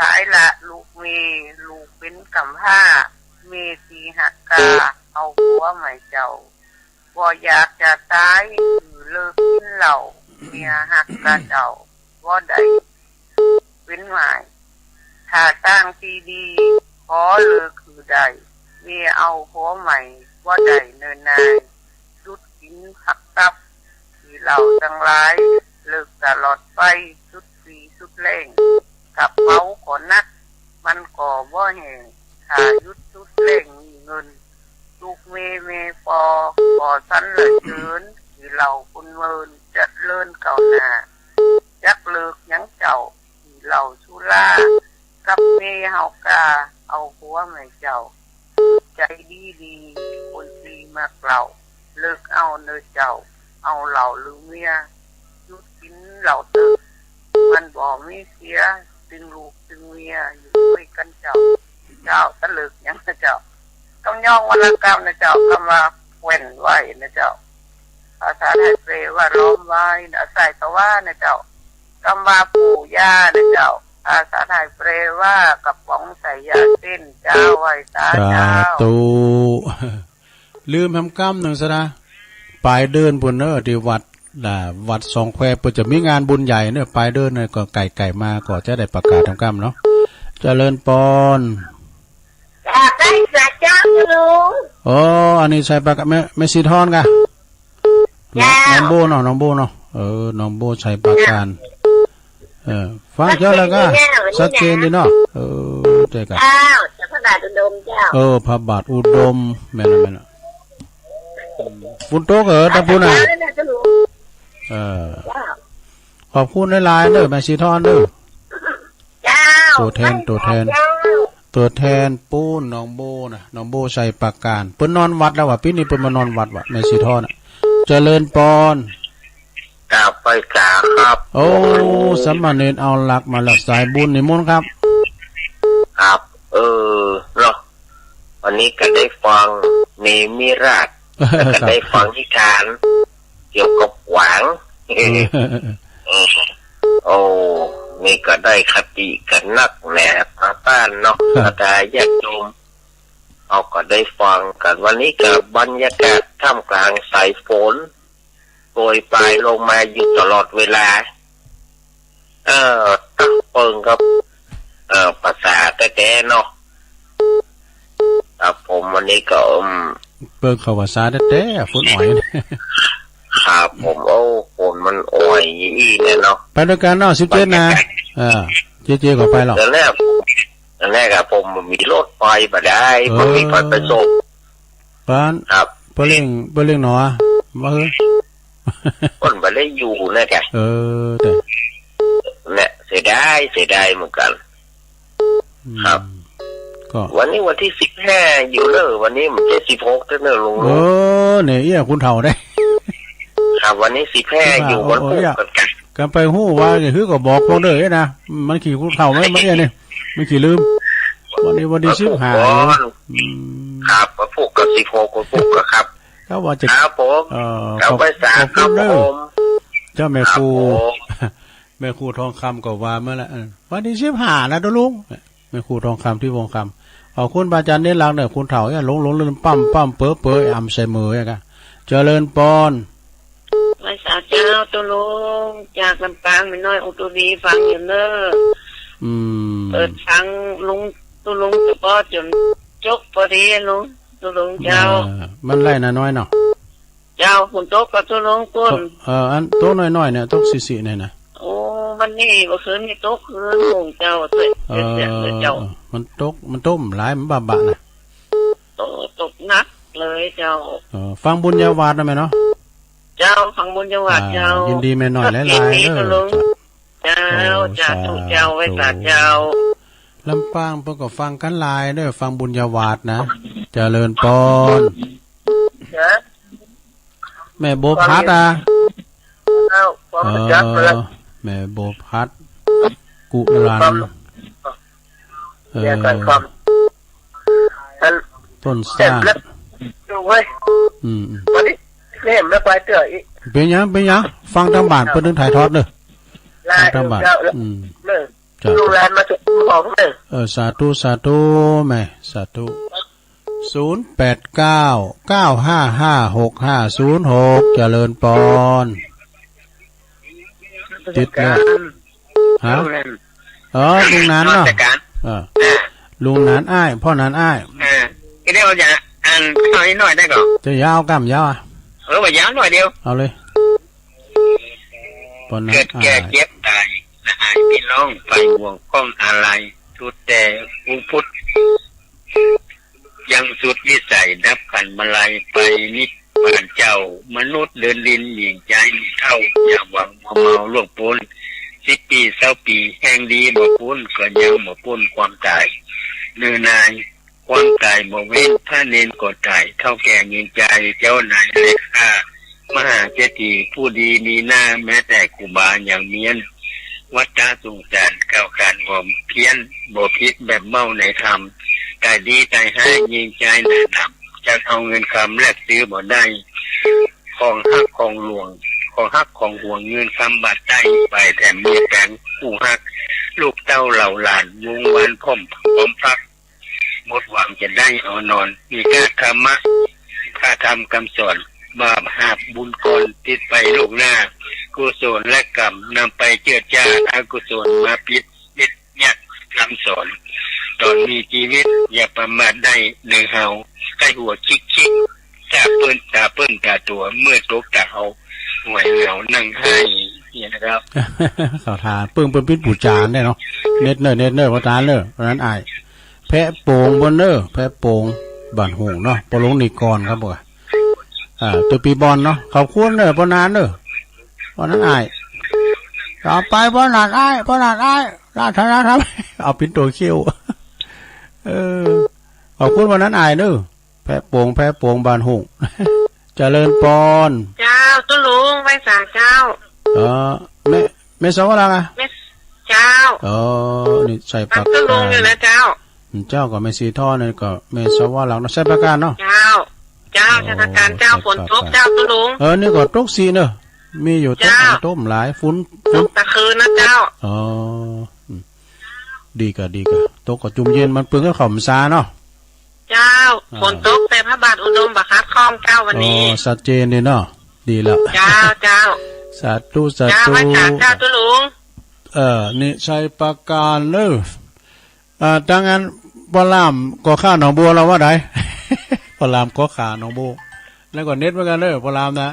ต๋ายละลูกเมย์ ลูกเป๋นก๋ำพร้า เมย์ตี้ฮักกา เอาผัวใหม่เจ้า บ่อยากจะต๋าย หื้อเลิกกิ๋นเหล้า เมียฮักกาเจ้า บ่ได้เป๋นหมาย ถ้าตางตี้ดี ขอเลิกหื้อได้ เมียเอาผัวใหม่ บ่ได้เนิ่นนาย หยุดกิ๋นผักตับ ขี้เหล้าตังหลาย เลิกตลอดไป สุดสี่สุดแล้ง ก๋ระเป๋าก็หนัก มันก็บ่แห้ง ถ้าหยุดสุดแล้งมีเงิน ลูกเมย์เมย์ปอ บ่สรรเสริญ ขี้เหล้าคนเมิน เจริญก้าวหน้า จักเลิกหยังเจ้า ขี้เหล้าสุรา กับเมย์เฮากา เอาผัวใหม่เจ้า ใจ๋ดีๆ คนตี้มักเหล้า เลิกเอาเน่อเจ้า เอาเหล้าลืมเมีย หยุดกิ๋นเหล้าเต๊อะ มันบ่มีเสีย ตึงลูกตึงเมีย อยู่ตวยกั๋นเจ้า เจ้า ตะเลิกหยังนะเจ้า กำยองวรรณกรรมนะเจ้า กำว่าแคว่นไว้นะเจ้า ภาษาไทยแปลว่าล้อมไว้นะ ใส่ตะว่านะเจ้า กำว่าปู่ย่านะเจ้า ภาษาไทยแปลว่ากระป๋องใส่ยาเส้น เจ้า ไหว้สาเจ้า สาธุ ลืมแหมกำนึ่งศรัทธา ป๋ายเดือนปู้นเน่อ ตี้วัด อ่า วัดสองแควเปิ้นจะมีงานบุญใหญ่เน่อ ป๋ายเดือนเน่อ ก็ใก้ๆ มาก็จะได้ประกาศแหมกำเนาะ เจริญปอน กราบไหว้สาเจ้าลุง โอ้ อันนี้ใส่ปากกา แม่ แม่สีทองก่ะ เจ้า น้อง น้องโบ้เนาะ น้องโบ้เนาะ เออ น้องโบ้ชัยปราการ เออ ฟังเจ้าแล้วก่ะ ชัดเจนดีเนาะ เออ เจ้าก่ะ เจ้า เจ้าพระบาทอุดมเจ้า เออ พระบาทอุดม แม่นละ แม่นละ อืม ฝนตกเหรอ ตางปู้นน่ะ เจ้า เออ เจ้า ขอบคุณหลายๆ เด้อ แม่สีทองเด้อ เจ้า ตั๋วแทน ตั๋วแทน เจ้า ตั๋วแทนปู้น น้องโบ้น่ะ น้องโบ้ชัยปราการ เปิ้นนอนวัดแล้วว่ะ ปี๋นี้เปิ้นมานอนวัดว่ะ แม่สีทองน่ะ เจริญปอน กราบไหว้สาครับ โอ้ สามเณรเอาหลักมาแล้ว สายบุญนิมนต์ครับ ครับ เออ เนาะ วันนี้ก็ได้ฟังเนมิราช แล้วก็ได้ฟังนิทานเกี่ยวกับขวาง เออ เออ โอ้ นี่ก็ได้คติกั๋นนักแหละ ทางบ้านเนาะ ครับ ศรัทธาญาติโยม เอาก็ได้ฟังกั๋น วันนี้ก็บรรยากาศท่ามกลางสายฝน โปรยปรายลงมาอยู่ตลอดเวลา เออ ตั๊กเปิงกับ เออ ภาษาแต๊ๆ เนาะ ครับผม วันนี้ก็ อืม เปิงเข้าภาษาแต๊ๆ ฝนอ่อย ครับผม โอ้ ฝนมันอ่อยอี้เนี่ยเนาะ ไปด้วยกั๋นเนาะ สิบเจ็ด นะ บรรยากาศ เออ เจ๊ๆ ก็ไปหรอก ต๋อนแรก ต๋อนแรกอะ ผมมีรถไปบ่ได้ เออ ผมมีไปไปส่ง ปาน ครับ เปิ้นเร่ง เปิ้นเร่งหนอ ว่าเฮ้ย เปิ้นบ่ได้อยู่นะแก เออ แต่ เนี่ย เสียดาย เสียดายเหมือนกั๋น อืม ครับ ก็ วันนี้วันตี้สิบห้าอยู่เน่อ วันนี้มันจะสิบหกแล้วเน่อลุง เออ เนี่ย เอี้ย คนเฒ่าได้ ครับ วันนี้สิบห้า สิบห้า อยู่ วันพุธ โอ้ โอ้ กั๋น กั๋นไปฮู้ว่าจะหื้อก็บอกพวกเด้อนะ มันขี้คนเฒ่าไหม มันเนี่ย มันขี้ลืม วันนี้วันตี้สิบห้า วันพุธก่อน อืม ครับ วันพุธก็สิบหก วันพุธก็ครับ ก็ว่าจะ ครับผม เอ่อ ครับ ขอบ ไหว้สา ขอบคุณเด้อ ครับผม เจ้าแม่ครู ครับผม แม่ครูทองคำก็ว่ามาแล้ว เออ วันตี้สิบห้า นะตุ๊ลุง แม่ครูทองคำ ตี้วงคำ ขอบคุณพระอาจารย์เน้นหลักเน่อ คนเฒ่าเนี่ย หลงๆ ลืมๆ ปั๊มๆ เป๋อๆ อัลไซเมอร์เนี่ยกะ เจริญปอน ไหว้สา เจ้า ตุ๊ลุง จากลำปาง แม่น้อยองค์ตุลีฟังอยู่เน่อ อืม เปิดฟังลุง ตุ๊ลุงเฉพาะจ๋นจบปอดีลุง ตุ๊ลุงเจ้า อ่า มันไล่นาน้อยเนาะ เจ้า ฝนตกก่อตุ๊ลุงปุ้น เออ อันตกน้อยๆ เนี่ย ตกสิๆ เนี่ยนะ โอ้ วันนี้ เมื่อคืนนี้ตกคืนโหงเจ้า เสีย เออ เสีย เสียเจ้า เออ มันตก มันตกหลาย มันบะๆ นะ โอ้ ตกหนักเลยเจ้า เออ ฟังบุญญาวาสนะแม่เนาะ เจ้า ฟังบุญญาวาส อ่า เจ้า ยินดีแม่น้อยหลายๆ ยินดี เออ ตุ๊ลุง เจ้า โอ้ สาธุ สาธุเจ้า ไหว้สาเจ้า ลำปางเปิ้นก็ฟังกั๋นหลายเน่อ ฟังบุญญาวาสนะ เจริญปอน เจ้า แม่บัวพัดอ่ะ เจ้า ฟัง เออ จักแล้ว แม่บัวพัด กุลัน ฟัง เออ เดี๋ยวก่อนครับ อัน ต้นซ่าน เจ็บแล้ว ดูเว้ย อืม อืม วันนี้ นี่ไม่ไปเตื้ออีก เป๋นหยัง เป๋นหยัง ฟังตางบ้านเปิ้นตึงถ่ายทอดเน่อ ได้ ฟังตางบ้าน เจ้า อืม เน่อ จ้ะ ลูกหลานมาจากของเน่อ เออ สาธุ สาธุ แม่ สาธุ ศูนย์แปดเก้า เก้าห้าห้า หกห้าศูนย์หก เจริญปอน ติดแล้ว ฮะ ลุงนัน เออ ลุงนันเนาะ นอกจากการ เออ อ่า ลุงนันอ้าย ป้อนันอ้าย อ่า ทีนี้ว่าจะอ่านข้าวนิดหน่อยได้ก่อ จะยาวก้ำยาวอ่ะ เออ ว่ายาวหน่อยเดียว เอาเลย ป้อนันอ้าย เกิดแก่เจ็บต๋าย ละอายปี้น้อง ใฝ่ห่วงข้องอาลัย สุดแต่องค์พุทธ ยังสุดวิสัย ดับขันธ์มะไลไปนิพพานเจ้า มนุษย์เดินดินหญิงใจ๋เฒ่า อย่าหวังมัวเมาล่วงป๊น สิบปี๋ซาวปี๋แฮงดีบ่ป๊น ก็ยังบ่ป๊นความต๋าย เนิ่นนานความต๋ายบ่เว้น พระเณรก็ต๋าย เฒ่าแก่หญิงใจ๋ เจ้านายเลขข้า มหาเศรษฐีผู้ดีมีหน้า แม้แต่ครูบายังเมี้ยน วัตตะสงสารก้าวขานหอมเพี้ยน บ่ผิดแบบเม้าในธรรม ต๋ายดีต๋ายฮ้ายหญิงใจ๋หนาหนำ จักเอาเงินคำแลกซื้อบ่ได้ ของฮักของหลวง ของฮักของหวง เงินคำบาทใต้ ไปแถมเมียแป๋งผู้ฮัก ลูกเต้าเหล่าหลาน วงวานพร้อม พร้อมพัก หมดหวังจะได้เอานอน มีค่าธรรมะ ค่าธรรมกำสอน บาปหาบบุญก่อน ติดไปโลกหน้า กุศลกรรมนำไปเจือจ้า อกุศลมาปิดมิตรเยียะคำสอน ต๋อนมีจีวิตอย่าประมาทได้ เน่อเฮา ใค่หัวคิกๆ ต๋าเปิ้น ต๋าเปิ้นต๋าตั๋ว เมื่อตกต๋าเฮา หงอยเหงานั่งไห้ เนี่ยนะครับ เขาถามเปิ้น เปิ้นปิ้นปู่จานได้เนาะ เน็ตเน่อ เน็ตเน่อ ป้อนันเน่อ ป้อนันอ้าย แพะโป๋งปู้นเน่อ แพะโป๋ง บ้านโฮ่งเนาะ ป้อหลวงนิกรครับ บอกว่า อ่า ตัวปีบอลเนาะ ขอบคุณเน่อ ป้อนันเน่อ ป้อนันอ้าย ต่อไปป้อนันอ้าย ป้อนันอ้าย ราชนาธรรม เอาปิ้นตั๋วเขี้ยว เออ ขอบคุณป้อนันอ้ายเน่อ แพะโป๋ง แพะโป๋ง บ้านโฮ่ง เจริญปอน เจ้า ตุ๊ลุง ไหว้สาเจ้า เออ แม่ แม่สาวรักษ์อะ แม่ เจ้า เออ นี่ชัยปราการ ตุ๊ลุงอยู่นะเจ้า เจ้าก็แม่สีทอง นี่ก็แม่สาวรักษ์เนาะ ชัยปราการเนาะ เจ้า เจ้า โอ้ ชัยปราการเจ้า ชัยปราการ ฝนตกเจ้าตุ๊ลุง เออ นี่ก็ตกสิเน่อ มีอยู่ตก เจ้า ตกหลาย ฝน ฝน ตกตะคืนนะเจ้า อ๋อ อืม ดีก่ะ ดีก่ะ ตกก็จุ่มเย็น มันเปื้อนกับข้าวพรรษาเนาะ เจ้า อ่า ฝนตกแต่พระบาทอุดมบ่ขัดข้องเจ้าวันนี้ อ๋อ ชัดเจนดีเนาะ ดีแล้ว เจ้า เจ้า สาธุ สาธุ เจ้า ไหว้สาเจ้าตุ๊ลุง เออ นี่ชัยปราการเน่อ อ่า ถ้างั้น ป้อหลามก่อข่าหนองบัว เฮาว่าใด ป้อหลามก่อข่าหนองบัว แล้วก็เน็ตเหมือนกั๋นเน่อ ป้อหลามนะ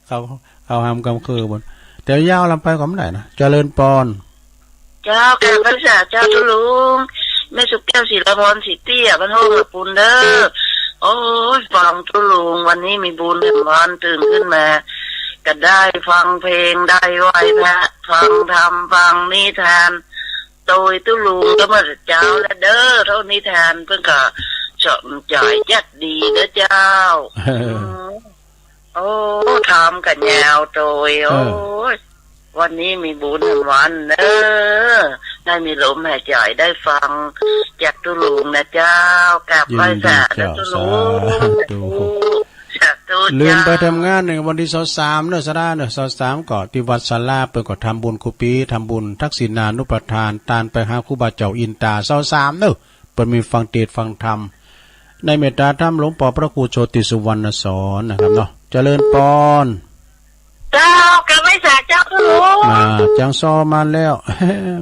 เขา เขาหามกำคือปู้น แต่ยาวลำไปก็บ่ได้นะ เจริญปอน เจ้า กราบไหว้สาเจ้าตุ๊ลุง แม่สุขแก้ว ศิลาพร ศรีเตี้ย บ้านโฮ่งละปูนเน่อ โอ้ย ฟังตุ๊ลุง วันนี้มีบุญแถมวัน ตื่นขึ้นมา ก็ได้ฟังเพลง ได้ไหว้พระ ฟังธรรม ฟังนิทาน โตยตุ๊ลุงก็เมื่อเจ๊าแล้วเน่อ เต้านิทานเปิ้นก็สอนจ๋ายจัดดีเน่อเจ้า เออ อืม โอ้ ทำกันยาวโตย เออ โอ้ย วันนี้มีบุญแถมวันเน่อ ได้มีลมหายใจ๋ ได้ฟังจากตุ๊ลุงนะเจ้า กราบไหว้สาเน่อตุ๊ลุง ยินดีเจ้า สาธุ สาธุ สาธุ ลืมไป เจ้า ทำงานเน่อ วันตี้ซาวสามเน่อ สาระเน่อ ซาวสามก็ตี้วัดศาลา เปิ้นก็ทำบุญกู้ปี๋ ทำบุญทักษิณานุปทาน ตานไปหาครูบาเจ้าอินตา ซาวสามเน่อ เปิ้นมีฟังเตสน์ฟังธรรม ในเมตตาธรรมหลวงป้อพระครูโชติสุวรรณสอนนะครับเนาะ เจริญปอน เจ้า กราบไหว้สาเจ้าตุ๊ลุง อ่า จางซอมาแล้ว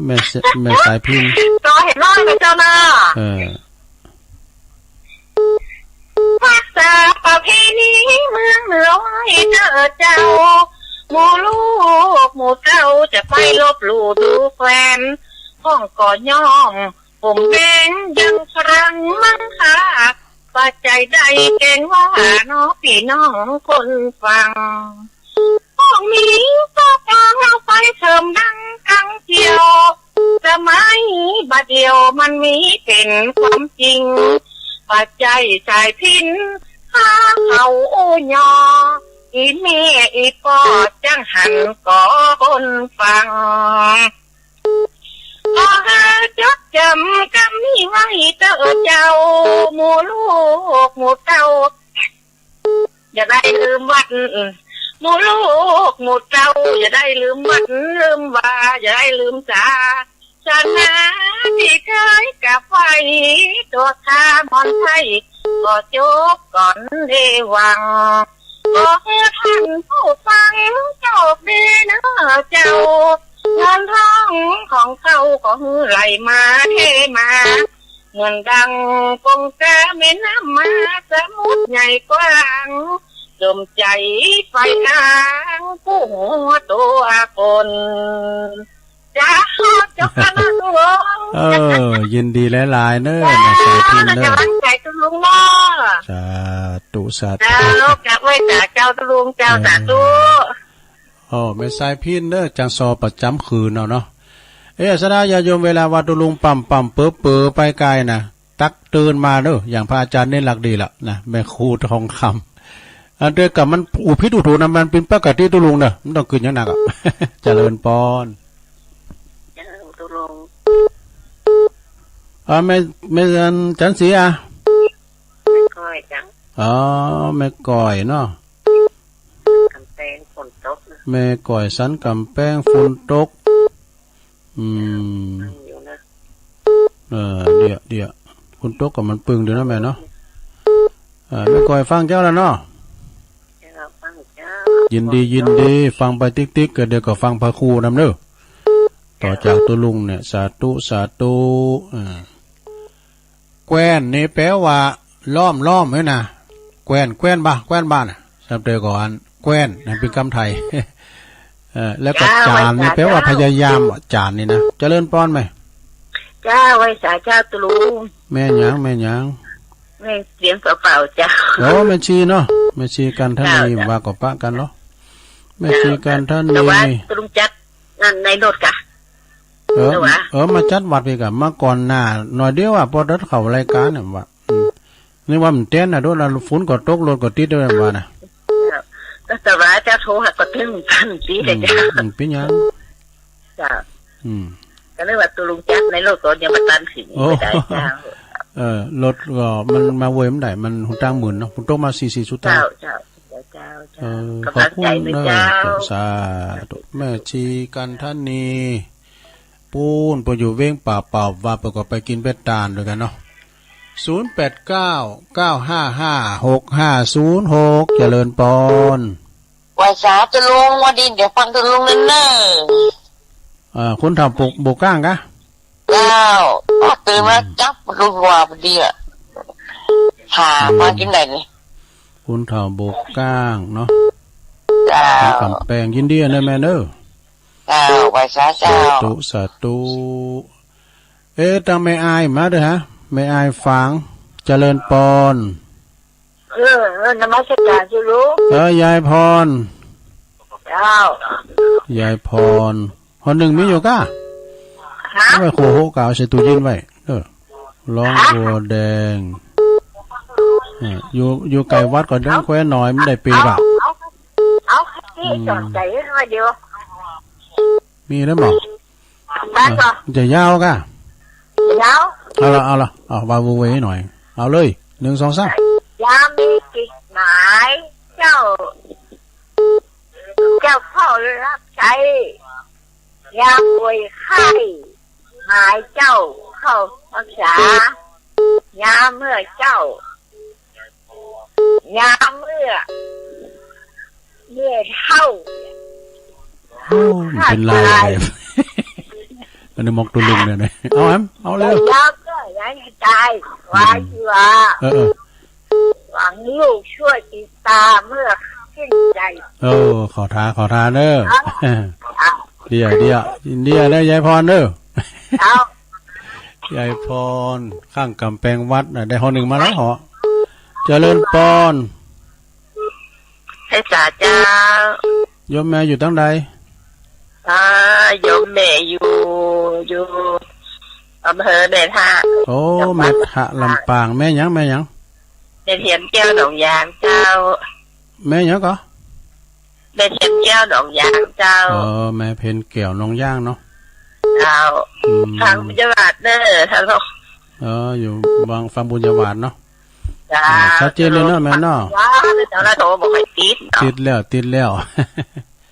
แม่ส- แม่สายพิณ ซอเห็นน้อยนะเจ้านะ เออ ภาษาประเพณีเมืองเหนือไหว้เต๊อะเจ้า หมู่ลูกหมู่เต้าจะไปลบหลู่ดูแควน ห้องก็ย่อง ผมแดงยังฝรั่งมั้งคะ ว่าใจ๋ใดแกล้งว่าเนาะปี้น้องคนฟัง ห้องนี้ก็กางเอาไปเสริมดังกังเจียว สมัยบ่าเดี่ยวมันมีเป๋นความจริง ว่าใจ๋สายพิณ หาเขาอู้ยอ อี่แม่อี่ป้อจั้งหันก่อคนฟัง ขอหื้อจดจ๋ำกำนี้ไว้เต๊อะเจ้า หมู่ลูกหมู่เต้า อย่าได้ลืมวัด หมู่ลูกหมู่เต้า อย่าได้ลืมวัดลืมวา อย่าได้ลืมศาสนา ตี้เกยกราบไหว้ ตั๋วข้าหมอนไทย ก็จบก่อนเด้อหวัง ขอหื้อท่านผู้ฟังโชคดีเน่อเจ้า เงินทองของเก่าขอหื้อไหลมาเทมา เหมือนดังกงกาแม่น้ำมา สมุทรใหญ่กว้าง สมใจ๋ใฝ่อ้าง กู้หัวตั๋วคน เจ้า จบแล้วนะตุ๊ลุง เออ ยินดีหลายๆ เน่อ เจ้า แม่สายพิณเน่อ จะตั้งใจ๋ตุ๊ลุงเน่อ สาธุ สาธุ เจ้า กราบไหว้สาเจ้าตุ๊ลุงเจ้า เออ สาธุ โอ้ แม่สายพิณเน่อ จางซอประจ๋ำคืนเอาเนาะ เอ๊ะ สาธุญาติโยม เวลาว่าตุ๊ลุงป่ำๆ เป๋อๆ ไปไกลนะ ตักเตื๋อนมาเน่อ อย่างพระอาจ๋ารย์เณรลักษณ์ดีละนะ แม่ครูทองคำ อันเดียวกับมันอู้ผิดอู้ถูกนะ มันเป๋นปกติตุ๊ลุงเน่อ มันต้องกึ๊ดอย่างนักอะ เจริญปอน เจริญตุ๊ลุง อ่า แม่ แม่จันทร์ศรีอะ แม่ก้อยเจ้า อ๋อ แม่ก้อยเนาะ กำแพงฝนตกนะ แม่ก้อยสันกำแพงฝนตก อืม ฟังอยู่นะ เออ เดี๋ยว เดี๋ยว ฝนตกก็มันปึงเดี๋ยวนะแม่เนาะ เออ แม่ก้อยฟังเจ้าแล้วเนาะ เจ้า ฟังเจ้า ยินดี ยินดี ฟังไปติ๊กๆ ก็เดี๋ยวก็ฟังพระครูนำเน่อ ต่อจากตุ๊ลุงเนี่ย สาธุ สาธุ เออ แควนนี่แปลว่า ล้อมๆ นี่นะ แควน แควนบ่า แควนบ่านะ สำหรับแต่ก่อน แควนนะ เป๋นกำไทย เออ แล้วก็ เจ้า จ๋านนี่ ไหว้สา แปลว่า เจ้า พยายาม จ๋านนี่นะ เจริญปอนแม่ เจ้า ไหว้สาเจ้าตุ๊ลุง แม่หยัง แม่หยัง แม่เสียงเปล่าๆ เจ้า โอ้ แม่ชีเนาะ แม่ชีกันทะนี เจ้า ว่าก็ปะกั๋นเนาะ แม่ชีกันทะนี แต่ว่าตุ๊ลุงจัด นั่นในรถกะ เออ แต่ว่า เออ มาจัดวัดปี้กะ มาก่อนหน้าหน่อยเดียวอะ ปอตัดเข้ารายก๋านเนี่ยว่า อืม นี่ว่ามันแต๊นนะ โดนละฝนก็ตก รถก็ติดด้วยว่านะ แต่ว่าเจ้าโทรหาก็ตึงตันตี้ อืม เจ้า อืม เป๋นหยัง เจ้า อืม ก็เลยว่าตุ๊ลุงจัดในรถก็ยังบ่ตันสิ โอ้ บ่ได้เจ้า เออ รถก็มันมาเวยบ่ได้ มันหนตางมืนเนาะ ฝนตกมาสี่สี่สุดท้าย เจ้า เจ้า เจ้า เจ้า เออ กำลังใจ๋ ขอบคุณเน่อ เจ้า สาธุ แม่ชีกันทะนี ปู๊น เปิ้นอยู่เว้งป่าเป่า ว่าเปิ้นก็ไปกิ๋นไปตานตวยกั๋นเนาะ ศูนย์แปดเก้า เก้าห้าห้า หกห้าศูนย์หก เจริญปอน ไหว้สาตุ๊ลุง ว่าดี เดี๋ยวฟังตุ๊ลุงเน่อ เอ่อ คนเฒ่าปลูก ปลูกก้างกะ เจ้า ตื่นมา อืม จับตุ๊ลุงว่าพอดีอะ หา อืม มากิ๋นได้นี่ คนเฒ่าปลูกก้างเนาะ เจ้า กำแพง ยินดีนะแม่เน่อ เจ้า ไหว้สาเจ้า สาธุ สาธุ เอ๊ะ ตังแม่อายมาด้วยฮะ แม่อายฝาง เจริญปอน เออ เออ นมัสก๋านตุ๊ลุง เออ ยายพร เจ้า ยายพร ฮอนึ่งมีอยู่ก้า ฮะ ทำไมโขโหกาวใส่ตู้เย็นไว้ เออ ร้อง ฮะ บัวแดง เออ อยู่ อยู่ไก๋วัดก็เดินแควนหน่อย มันได้ปีกอะ เอา เอา เอา เอา อืม สนใจ๋หน่อยเดียว มีแล้วบ่ ได้ก่อ อ่ะ จะยาวก้า ยาว เอาละ เอาละ เอา ว่าเว่ยๆ หน่อย เอาเลย นึ่ง สอง สาม ยามมีกิจหมาย เจ้า เจ้าเข้ารับใช้ ยามป่วยไข้ หมายเจ้าเข้ารักษา ยามเมื่อเจ้า ยามเมื่อ เมื่อเฒ่า โอ้ มันเป๋นลายเลย อันนี้มอกตุ๊ลุงเนี่ยนะ เอาแอม เอาเลย ยาวก็อย่าให้ตาย ว่าสิว่า เออ เออ หวังลูกช่วยติดตามเมื่อสิ้นใจ เออ ขอทา ขอทาเน้อ ครับ เดี๋ยว เดี๋ยว เดี๋ยวนะ ยายพรเน้อ ครับ ยายพร ข้างก๋ำแปงวัดน่ะ ได้ฮอนึ่งมาแล้วเหรอ เจริญปอน ไหว้สาเจ้า โยมแม่อยู่ตังใด อ่า โยมแม่อยู่ อยู่อำเภอแม่ทะ โอ้ จังหวัด แม่ทะ ลำปาง แม่หยัง แม่หยัง แม่เทียนแก้วหนองยางเจ้า แม่หยังก่อ แม่เทียนแก้วหนองยางเจ้า เออ แม่เพ็ญแก้วหนองยางเนาะ เจ้า อืม ฟังบุญญาบาตรเน้อ ท่านเนาะ เออ อยู่วัง ฟังบุญญาบาตรเนาะ เจ้า อ่า ชัดเจนเลยเนาะแม่เนาะ ว้า แต่เจ้าละโทรบ่ค่อยติดเนาะ ติดแล้ว ติดแล้ว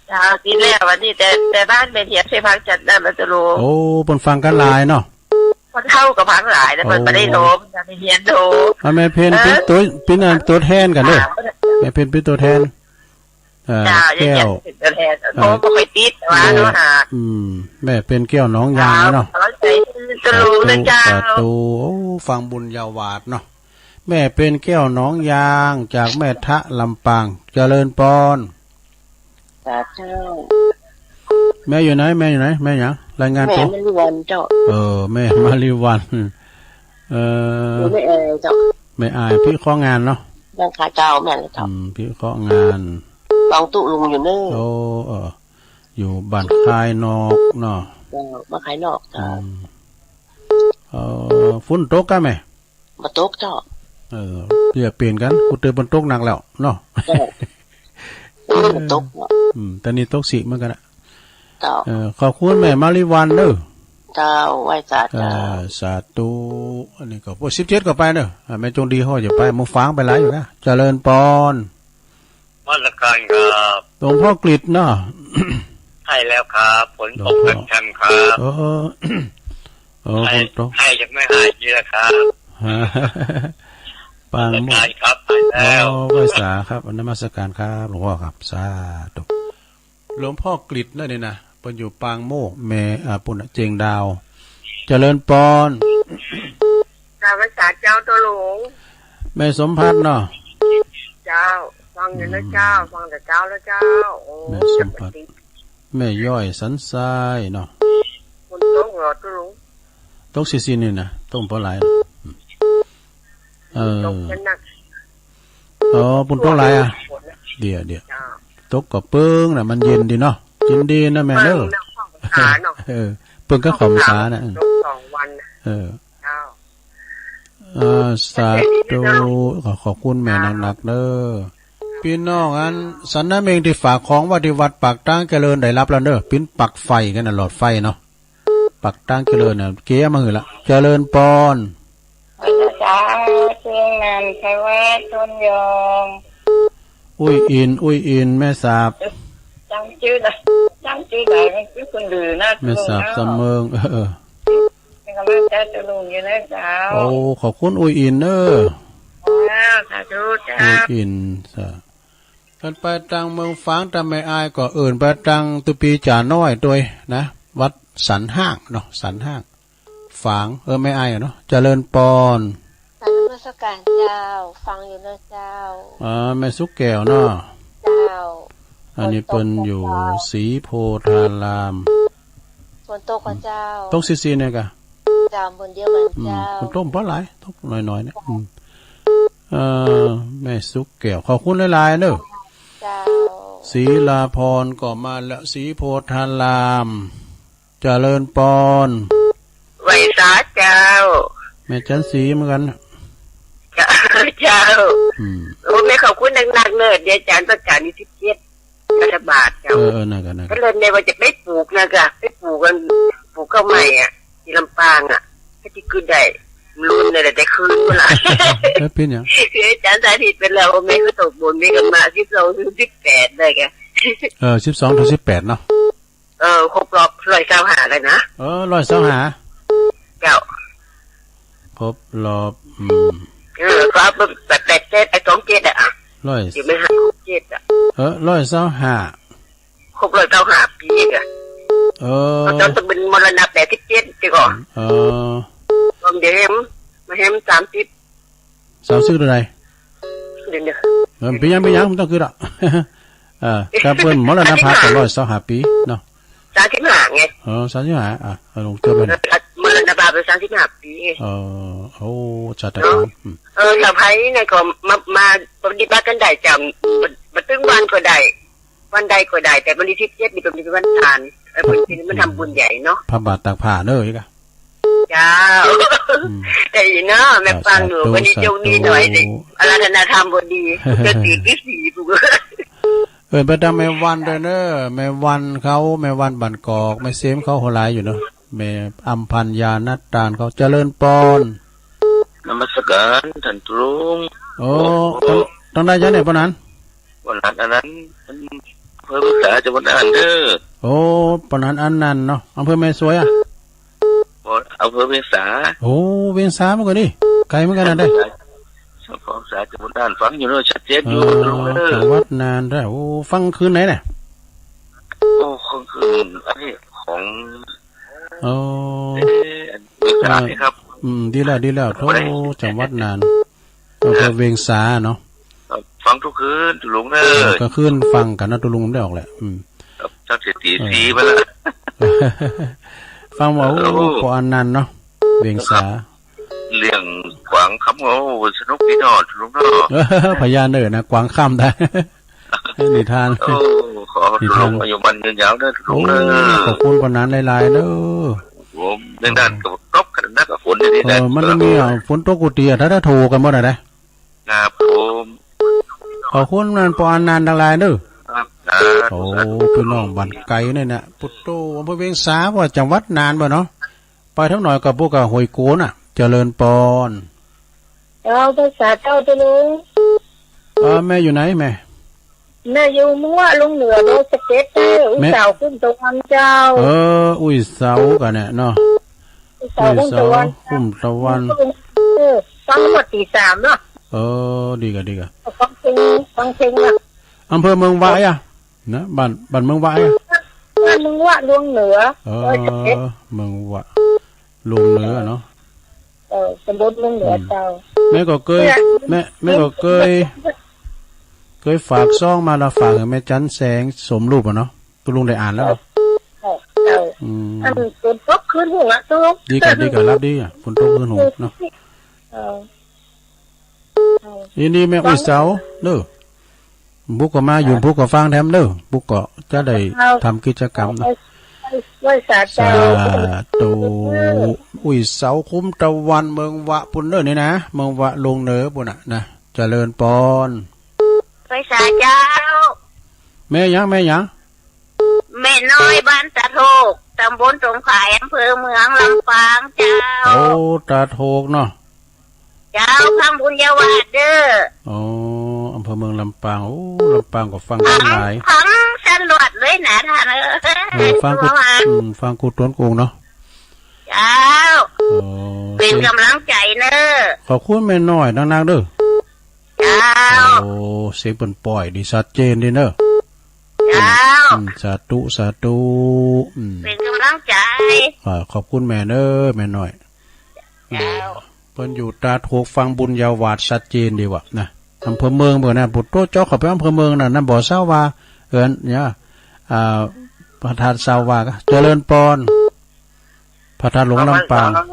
เจ้า ติดแล้ว วันนี้แต่ แต่บ้านแม่เทียนไปฟังจัดนะ มันจะรู้ โอ้ เปิ้นฟังกั๋นหลายเนาะ คนเฒ่าก็ฟังหลายนะ โอ้ เปิ้นบ่ได้โทร เปิ้นจะไปเฮียนโทร อ่ะ แม่เพ็ญ เออ เปิ้นตั๋ว เปิ้นอันตั๋วแทนกั๋นเด้อ อ่า แม่เพ็ญเปิ้นตั๋วแทน เอ่อ เจ้า แก้ว เปิ้นตั๋วแทน เอ่อ โทรบ่ค่อยติด แต่ว่า แม่ โทรหา อืม แม่เพ็ญแก้วหนองยางเนาะ เจ้า ขอใจตะลุงนะเจ้า สาธุ สาธุ โอ้ ฟังบุญญาบาตรเนาะ แม่เพ็ญแก้วหนองยาง จากแม่ทะ ลำปาง เจริญปอน สาธุ แม่อยู่ไหน แม่อยู่ไหน แม่หยัง รายงานตั๋ว แม่มาริวันเจ้า เออ แม่มาริวัน เออ อยู่แม่อายเจ้า แม่อาย พิเคราะห์งานเนาะ ยังขาเจ้า แม่นเจ้า อืม พิเคราะห์งาน ฟังตุ๊ลุงอยู่เน้อ โอ้ เออ อยู่บ้านคายนอกเนาะ เจ้า บ้านคายนอกเจ้า อืม เออ ฝนตกก่ะแม่ บ่ตกเจ้า เออ เปลี่ยน เปลี่ยนกั๋น กูเตือนมันตกหนักแล้วเนาะ เจ้า ฝนบ่ตกเนาะ อืม แต่นี่ตกสิเหมือนกั๋นอะ เจ้า เออ ขอบคุณแม่มาริวันเน้อ เจ้า ไหว้สาเจ้า เออ สาธุ อันนี้ก็ โอ้ สิบเจ็ดก็ไปเน้อ อ่ะ แม่จงดีเขาจะไป เมืองฝางไปหลายอยู่นะ เจริญปอน นมัสการครับ หลวงพ่อกฤษเนาะ ใช่แล้วครับ ฝนตก หลวงพ่อ แช่มๆครับ เออ เออ ให้ ฝนตก ให้ยังไม่หายดีนะครับ ปางโมกข์ นมัสการครับ หายแล้ว อ๋อ ไหว้สาครับ นมัสการครับ หลวงพ่อครับ สาธุ หลวงพ่อกฤษนั่นนี่นะ เปิ้นอยู่ปางโมกข์ แม่ อ่า ปุ้นน่ะ เจียงดาว เจริญปอน กราบไหว้สาเจ้าตะลุง แม่สมภัทรเนาะ เจ้า ฟังอยู่นะเจ้า อืม ฟังแต่เจ๊าแล้วเจ้า โอ้ แม่สมภัทร แม่ย้อยสันทรายเนาะ ฝนตกเหรอตะลุง ตกซี่ๆ นี่นะ ตกบ่หลาย เออ ตกหนัก อ๋อ ปุ้นตกหลายอ่ะ เดี๋ยว เดี๋ยว เจ้า ตกก็เปิงน่ะ มันเย็นดีเนาะ เย็นดีนะแม่เนอะ เปิงน่ะ เข้าพรรษาเนาะ เออ เปิงก็เข้าพรรษาน่ะ ตกสองวันน่ะ เออ เจ้า อ่า สาธุ ขอขอบคุณแม่นักๆ เด้อ ปี้น้องอันสันนาเม็งตี้ฝากของไว้ตี้วัดปากตางเจริญได้ฮับแล้วเด้อ ปิ้นปลั๊กไฟกั๋นน่ะ หลอดไฟเนาะ ปากตางเจริญน่ะ เก๊มาหื้อละ เจริญปอน พระเจ้าเจ้า ชื่อนันทวัฒน์ ต้นยอง อุ้ยอิน อุ้ยอิน แม่สาบ จำจื้อได้ จำจื้อได้ มันจื้อคนอื่นนะ แม่สาบ ตะลุงเนาะ สำเมิง เออ เป็นกำลังใจตะลุงอยู่นะเจ้า โอ้ ขอบคุณอุ้ยอินเนอะ จ้า สาธุเจ้า อุ้ยอิน สา คันไปตังเมืองฝาง ตางแม่อายก็เอิ้นไปตังตุ๊ปีจ่าน้อยตวยนะ วัดสันห้างเนาะ สันห้าง ฝาง เออ แม่อายอะเนาะ เจริญปอน กราบนมัสการเจ้า ฟังอยู่นะเจ้า อ่า แม่สุขแก้วเนาะ เจ้า อันนี้เปิ้นอยู่ ฝนตกเจ้า ศรีโพธาราม ฝนตกก่อเจ้า ตกซี่ๆ เนี่ยก่ะ เจ้า บนเดียวกั๋น อืม เจ้า ฝนตกบ่หลาย ตกน้อยๆ เนี่ย อืม เอ่อ แม่สุขแก้ว ขอบคุณหลายๆ เนอะ เจ้า ศรีลาพรก็มาแล้ว ศรีโพธาราม เจริญปอน ไหว้สาเจ้า แม่จันทร์ศรีเหมือนกั๋น เจ้า เจ้า อืม โอ้ แม่ขอบคุณนักๆ เนอะ เดี๋ยวอาจ๋ารย์ต้องก๋านยี่สิบเจ็ด รัฐบาลเจ้า เออ เออ นั่นก็ นั่นก็ ก็เลยแม่ว่าจะไปปลูกนะก่ะ ไปปลูกกั๋น ปลูกข้าวใหม่อะ ตี้ลำปางอะ ก็จะขึ้นได้ รุ่นเนี่ยแหละ แต่คืนพุ่นละ เออ เป๋นหยัง คืออาจ๋ารย์สาธิตไปแล้ว แม่ก็ตกบน แม่ก็มาสิบสองถึงสิบแปดเลยก่ะ เออ สิบสองถึงสิบแปดเนาะ เออ ครบรอบร้อยซาวห้าแล้วนะ เออ ร้อยซาวห้า เจ้า ครบรอบ อืม เออ ก็เอาแปดแปดเจ็ด ไอ้สองเจ็ดอะ ร้อย เดี๋ยวไม่หักครบเจ็ดอะ เออ ร้อยซาวห้า ครบร้อยซาวห้าปี ปี๋อะ เออ ต๋อนเปิ้นมรณะแป๋วสิบเจ็ด ตี้ก่อ เออ เดี๋ยวแหม มาแหมสามสิบ สามสิบเท่าใด เดี๋ยวๆ เออ เป๋นหยัง เป๋นหยัง บ่ต้องกึ๊ดอะ เออ ก็เปิ้นมรณภาพก็ร้อยซาวห้าปี๋เนาะ สามสิบห้าไง เออ สามสิบห้า อ่ะ เอาลงจดไว้ เออ มรณภาพไปสามสิบห้าปี๋ เออ โอ้ ชาตกรรม เนาะ อืม เออ สะใภ้นี่ก็มา มาปฏิบัติกั๋นได้จ้ะ บ่ บ่ตึงวันก็ได้ วันใดก็ได้ แต่วันตี้สิบเจ็ดนี่เปิ้นเป๋นวันตาน เออ เปิ้น เปิ้นมาทำบุญใหญ่เนาะ พระบาทตากผ้าเนาะ อีกอะ เจ้า อืม ได้ยินเนาะ แม่ฟังอยู่ เจ้า สาธุ วันนี้โชคดีหน่อย สาธุ เด้อ อาราธนาธรรมพอดี เจ้าสี่ที่สี่ เอิ้นไปตางแม่วันด้วยเนาะ แม่วันเขา แม่วันบ้านกอก แม่เสมเขาหัวหลายอยู่เนาะ แม่อำพันธ์ ยานัดตานเขา เจริญปอน นมัสการต้านตุ๊ลุง โอ้ โอ้ ตาง ตางใดจ๊ะเนี่ย ปอนัน ปอนัน อันนั้น อำเภอเวียงสา จังหวัดน่านเนาะ โอ้ ปอนัน อันนั้นเนาะ อำเภอแม่สวยอะ โอ้ อำเภอเวียงสา โอ้ เวียงสาเหมือนกั๋นนี่ ไก๋เหมือนกั๋นนะ ได้ เวียงสา จังหวัดน่าน ฟังอยู่เนาะ ชัดเจนอยู่ เออ ตุ๊ลุงเนาะ จังหวัดน่านได้ โอ้ ฟังคืนไหนเนี่ย โอ้ ฟังคืน อันนี้ของ โอ้ เอ๊ะ อันเวียงสานี่ครับ อืม ดีแล้ว ดีแล้ว โถ่ จังหวัดน่าน อำเภอเวียงสาเนาะ ครับ ฟังกู้คืนตุ๊ลุงเนาะ เออ กู้คืนฟังกั๋นเนาะ ตุ๊ลุงได้ออกแหละ อืม ครับ ตั้งแต่ตี๋สี่มาแล้ว ฟังว่า โอ้ โอ้ ปอนันเนาะ เวียงสา ครับ เลี้ยงกวางคำ โอ้ สนุกดีเนาะตุ๊ลุงเนาะ พญาเนอะนะ กวางคำได้ นิทาน โอ้ ขอตุ๊ลุงอายุมั่นยืนยาวเนาะตุ๊ลุงเนาะ โอ้ ขอบคุณปอนันหลายๆ เนาะ ผม เรื่องนั้นก็ตกขนาดนั้นกับฝนนี่นะ เออ มันมีอะ ฝนตกกู้ตี้อะ ถ้า ถ้าถูกกั๋นหมดอะนะ ครับผม ขอบคุณนั่นปอนันตังหลายเนาะ ครับ สาธุ โอ้ สาธุ ปี้น้องบ้านไก๋เนี่ยนะ ปุตโต อำเภอเวียงสา ว่าจังหวัดน่านบ่เนาะ ไปทางหน้อยก็ปุ้นก็ห้วยโกนน่ะ เจริญปอน เจ้า ภาษาเจ้าตุ๊ลุง เออ แม่อยู่ไหนแม่ แม่อยู่เมืองวะ ลงเหนือ ดอยสะเก็ดเจ้า อุ้ย แม่ เสาคุ้มตะวันเจ้า เออ อุ้ยเสากั๋นเนี่ยเนาะ อุ้ยเสา อุ้ยเสา คุ้มตะวัน คุ้มตะวัน เออ ฟังหมดตี๋สามเนาะ เออ ดีก่ะ ดีก่ะ ฟังเพลง ฟังเพลงเนาะ อำเภอเมืองวะอะ นะ บ้าน บ้านเมืองวะอะ บ้านเมืองวะ ลงเหนือ เออ ดอยสะเก็ด เมืองวะ ลงเหนือเนาะ เออ ตำบลลงเหนือ อืม เจ้า แม่ก็เกย เนี่ย แม่ แม่ก็เกย เกยฝากซองมา แล้วฝากหื้อแม่จันแสงสมรูปอะเนาะ ตุ๊ลุงได้อ่านแล้วเนาะ เออ เออ อืม อันฝนตกคืนหุงอะตุ๊ลุง ดีก่ะ ดีก่ะ หลับดีก่ะ ฝนตกคืนหุงเนาะ เออ เออ ยินดีแม่อุ้ยเสาเนาะ ปุ้นก็มาอยู่ ปุ้นก็ฟังแถมเนาะ ปุ้นก็จะได้ทำกิจกรรมเนาะ ไหว้สาเจ้า สาธุ อุ้ยเสาคุ้มตะวัน เมืองวะปุ้นเนาะนี่นะ เมืองวะลงเหนือปุ้นน่ะนะ เจริญปอน ไหว้สาเจ้า แม่หยัง แม่หยัง แม่น้อยบ้านตาโทก ตำบลตงผาย อำเภอเมืองลำปางเจ้า โอ้ ตาโทกเนาะ เจ้า ฟังบุญญาวาสเด้อ อ๋อ อำเภอเมืองลำปาง โอ้ ลำปางก็ฟังกั๋นหลาย ฟัง ฟังตลอดเลยนะต้านเอ้ย เออ ฟังกู้ อืม ฟังกู้ตนกู้เนาะ เจ้า อ๋อ เป๋นก๋ำลังใจ๋เนาะ ขอบคุณแม่น้อยนักๆ เด้อ เจ้า โอ้ เสียงเปิ้นป้อยดี ชัดเจนดีเนาะ เจ้า อืม สาธุ สาธุ อืม เป๋นก๋ำลังใจ๋ อ่า ขอบคุณแม่เนาะ แม่น้อย เจ้า เปิ้นอยู่ตาโทก ฟังบุญญาวาสชัดเจนดีวะนะ อำเภอเมืองเปิ้นนะ ปุ้นโตเจาะเข้าไปอำเภอเมืองน่ะ นั่นบ่ซาวา เอิ้นเนี่ย อ่า พระธาตุซาวา เจริญปอน พระธาตุหลวงลำปาง ครับ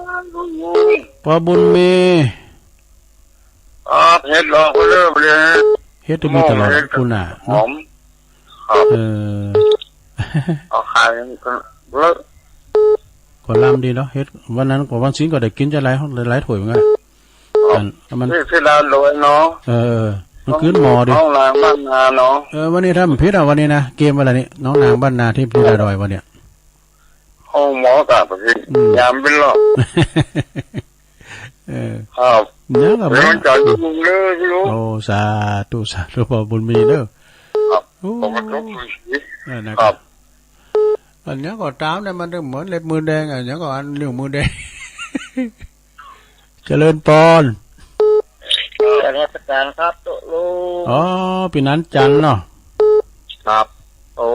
ป้อบุญมี ครับ เฮ็ดรอก็เริ่มเลย เฮ็ดจะมีตลอด หม้อเฮ็ด ปุ้นน่ะ หอม เนาะ ครับ เออ เอาขายก็เลิก ก็ลำดีเนาะ เฮ็ดวันนั้นก็วันศีลก็ได้กิ๋นจะหลาย หลายถ้วยเหมือนกั๋น ครับ อัน มัน ที่ ที่ลาดอยเนาะ เออ มันขึ้นหม้อดี น้องนางบ้านนาเนาะ เออ วันนี้ถ้าบ่ผิดอะ วันนี้นะ เกมวันนี้ น้องนางบ้านนาที่ ที่ลาดอยวันเนี้ย ห้องหมอต่างประเทศ อืม ยามเป็นรอบ เออ ครับ เนี่ยครับ เดี๋ยวมันจะรุ่งเรืองลูก โอ้ สาธุ สาธุ ป้อบุญมีเนาะ ครับ โอ้ ขอบคุณครับ เออ นะครับ ครับ อันเนี้ยก็ต๋ามเนี่ย มันเหมือนเล็บมือแดง อันเนี้ยก็อันนิ้วมือแดง เจริญปอน นมัสการครับตุ๊ลุง อ๋อ ปี้นันจันเนาะ ครับ โอ้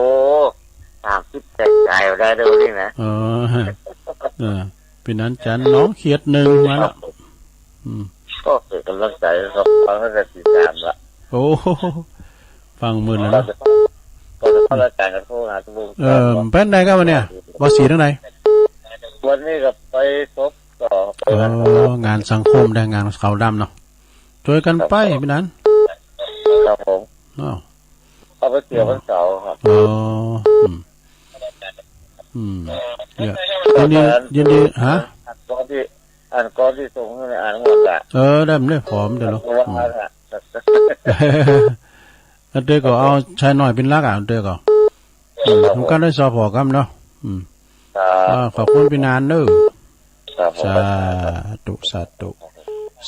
ครับ แตกตายมาได้ด้วยนี่นะ เออ เออ เป๋นอันจ๋ารย์หนองเขียดหนึ่งมาละ ครับผม อืม ก็เป๋นก๋ำลังใจ๋ ฟังตั้งแต่ตีสามละ โอ้ ฟังเมินแล้วเนาะ ก็จะเข้ารายก๋านก็โทรหาตุ๊ลุง เออ เป๋นไงครับวันเนี้ย ว่าสีตังไหน วันนี้ก็ไปศพต่อ ไปงานศพ เออ งานสังคมได้ งานขาวดำเนาะ จ้วยกั๋นไป ครับผม เป๋นอัน ครับผม อ้าว เอาไปเกี่ยววันเสาร์ครับ อ๋อ อืม อืม เนี่ย ยินดี ยินดี ฮะ อันก่อนตี้ อันก่อนตี้ส่งให้อ่านหมดละ เออ ได้ มันได้ผอมเดี๋ยวเนาะ เพราะว่า อืม อ่ะ อันเตยก็เอาชายน้อยเป๋นหลักอ่ะ อันเตยก็ อืม ครับผม ผมก็ได้สอพอครับเนาะ อืม ครับ อ่า ขอบคุณเป๋นอันเน้อ ครับผม สาธุ สาธุ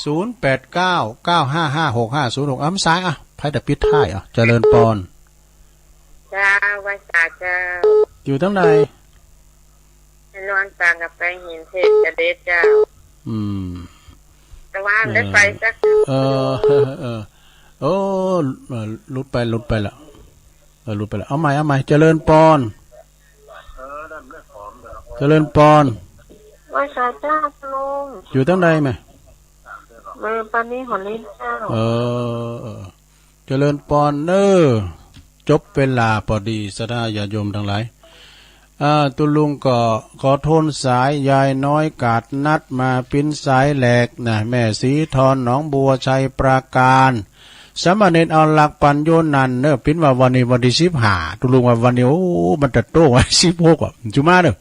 ศูนย์แปดเก้า เก้าห้าห้า หกห้าศูนย์หก อ่ะ สาย อ่ะ ใผจะปิดท้าย อ่ะ เจริญปอน เจ้า ไหว้สาเจ้า อยู่ตังไหน นอนต่างกับแปลงหินเทพเสด็จเจ้า อืม แต่ว่าได้ไปสัก เออ เออ เออ โอ้ เออ หลุดไป หลุดไปละ เออ หลุดไปละ เอาใหม่ เอาใหม่ เจริญปอน เจริญปอน ไหว้สาเจ้าลุง อยู่ตังใดแม่ เมืองปานีหัวลินเจ้า เออ เออ เจริญปอนเน้อ จบเวลาปอดี ศรัทธาญาติโยมตังหลาย อ่า ตุ๊ลุงก็ขอโทนสาย ยายน้อยกาดนัดมาปิ้นสายแหลกนะ แม่ศรีทอนหนองบัว ชัยปราการ สามเณรเอาหลักปั๋นโยนันเน้อ ปิ้นว่าวันนี้วันตี้สิบห้า ตุ๊ลุงว่าวันนี้ โอ้ มันจะโต้ง สิบหก อ่ะ จุมาเน้อ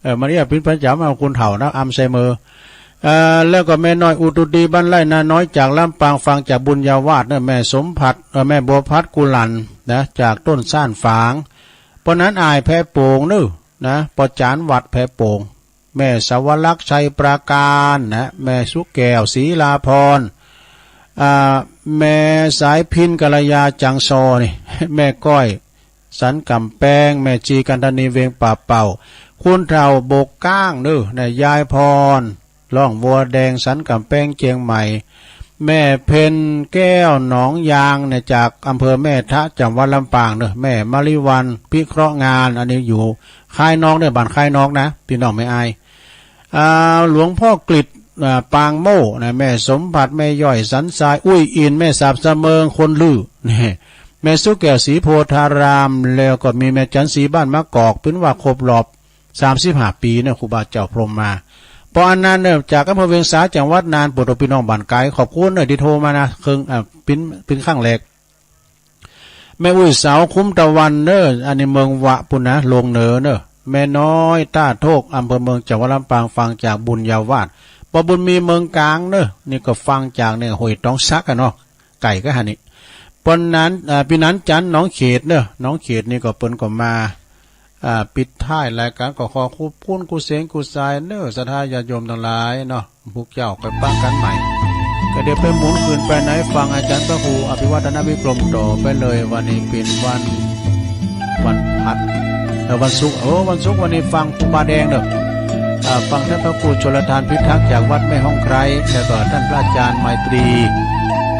เออ มันเนี่ยปิ้นประจ๋ำ เอาคนเฒ่านะ อำไซเมอร์ เอ่อ แล้วก็แม่น้อยอุตุดี บ้านไร่นาน้อย จากลำปาง ฟังจากบุญญาวาสเน้อ แม่สมผัส เอ่อ แม่บัวผัดกุหลันนะ จากต้นซ่านฝาง ปอนั้นอ้ายแพโป่งเน้อนะ ปอจ๋ารย์วัดแพโป่ง แม่สวรักษ์ ชัยปราการนะ แม่สุแก้ว ศรีลาพร อ่า แม่สายพิณ กัลยา จังซอนี่ แม่ก้อย สันก๋ำแปง แม่จี กันทนี เวียงป่าเป่า คุณเฒ่าโบกก้างเน้อนะ ยายพร ร่องบัวแดง สันก๋ำแปง เจียงใหม่ แม่เพ็ญแก้ว หนองยางเนี่ย จากอำเภอแม่ทะ จังหวัดลำปางเน้อ แม่มะลิวัลย์ พิเคราะห์งาน อันนี้อยู่คายนอกเน้อ บ้านคายนอกนะ ปี้น้องแม่อาย อ่า หลวงพ่อกฤษ อ่า ปางโม่นะ แม่สมผัส แม่ย้อย สันทราย อุ้ยอิน แม่สาบสะเมิง คนลือ นี่ แม่สุแก้ว ศรีโพธาราม แล้วก็มีแม่จันทร์ศรี บ้านมะกอก ปิ้นว่าครบรอบ สามสิบห้า ปี๋เน้อ ครูบาเจ้าพรหมมา ปออันนั้นเน้อ จากอำเภอเวียงสา จังหวัดน่าน ปวดหัวปี้น้องบ้านไก๋ ขอบคุณเน้อ ตี้โทรมานะ เคิง อ่า ปิ้น ปิ้นครั้งแรก แม่อุ้ยสาวคุ้มตะวันเน้อ อันนี้เมืองวะปู้นนะ ลงเหนือเน้อ แม่น้อยต้าโทก อำเภอเมือง จังหวัดลำปาง ฟังจากบุญญาวาส ปอบุญมี เมืองก๋างเน้อ นี่ก็ฟังจากเนี่ย ห้วยตองสักอะเนาะ ไก๋กั๋นหั้นนี่ ปอนั้น อ่า ปี้นันจันทร์ หนองเขตเน้อ หนองเขตนี่ก็เปิ้นก็มา อ่า ปิดท้ายรายก๋านก็ขอขอบคุณกู้เสียงกู้สายเน้อ ศรัทธาญาติโยมตังหลายเนาะ พวกเจ้าค่อยปะกั๋นใหม่ ก็เดี๋ยวไปหมุนคืนไปในฟังอาจ๋ารย์พระครูอภิวัฒนวิกรมต่อไปเลย วันนี้เป๋นวัน วันพัด เอ่อ วันศุกร์ โอ้ วันศุกร์วันนี้ฟังครูบาแดงเน้อ อ่า ฟังต้านพระครูชลทานพิทักษ์จากวัดแม่ฮ่องไคร้ แล้วก็ต้านพระอาจ๋ารย์ไมตรี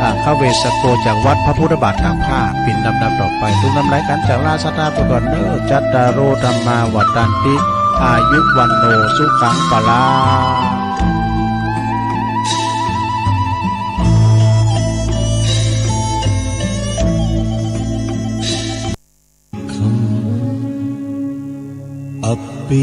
อ่า ขเวสโก จากวัดพระพุทธบาทตากผ้า เป๋นลำดับต่อไป ตุ๊ลุงนำรายก๋านจากลาศรัทธาไปก่อนเน้อ จัตตาโร ธัมมา วัฑฒันติ อายุ วัณโณ สุขัง พลัง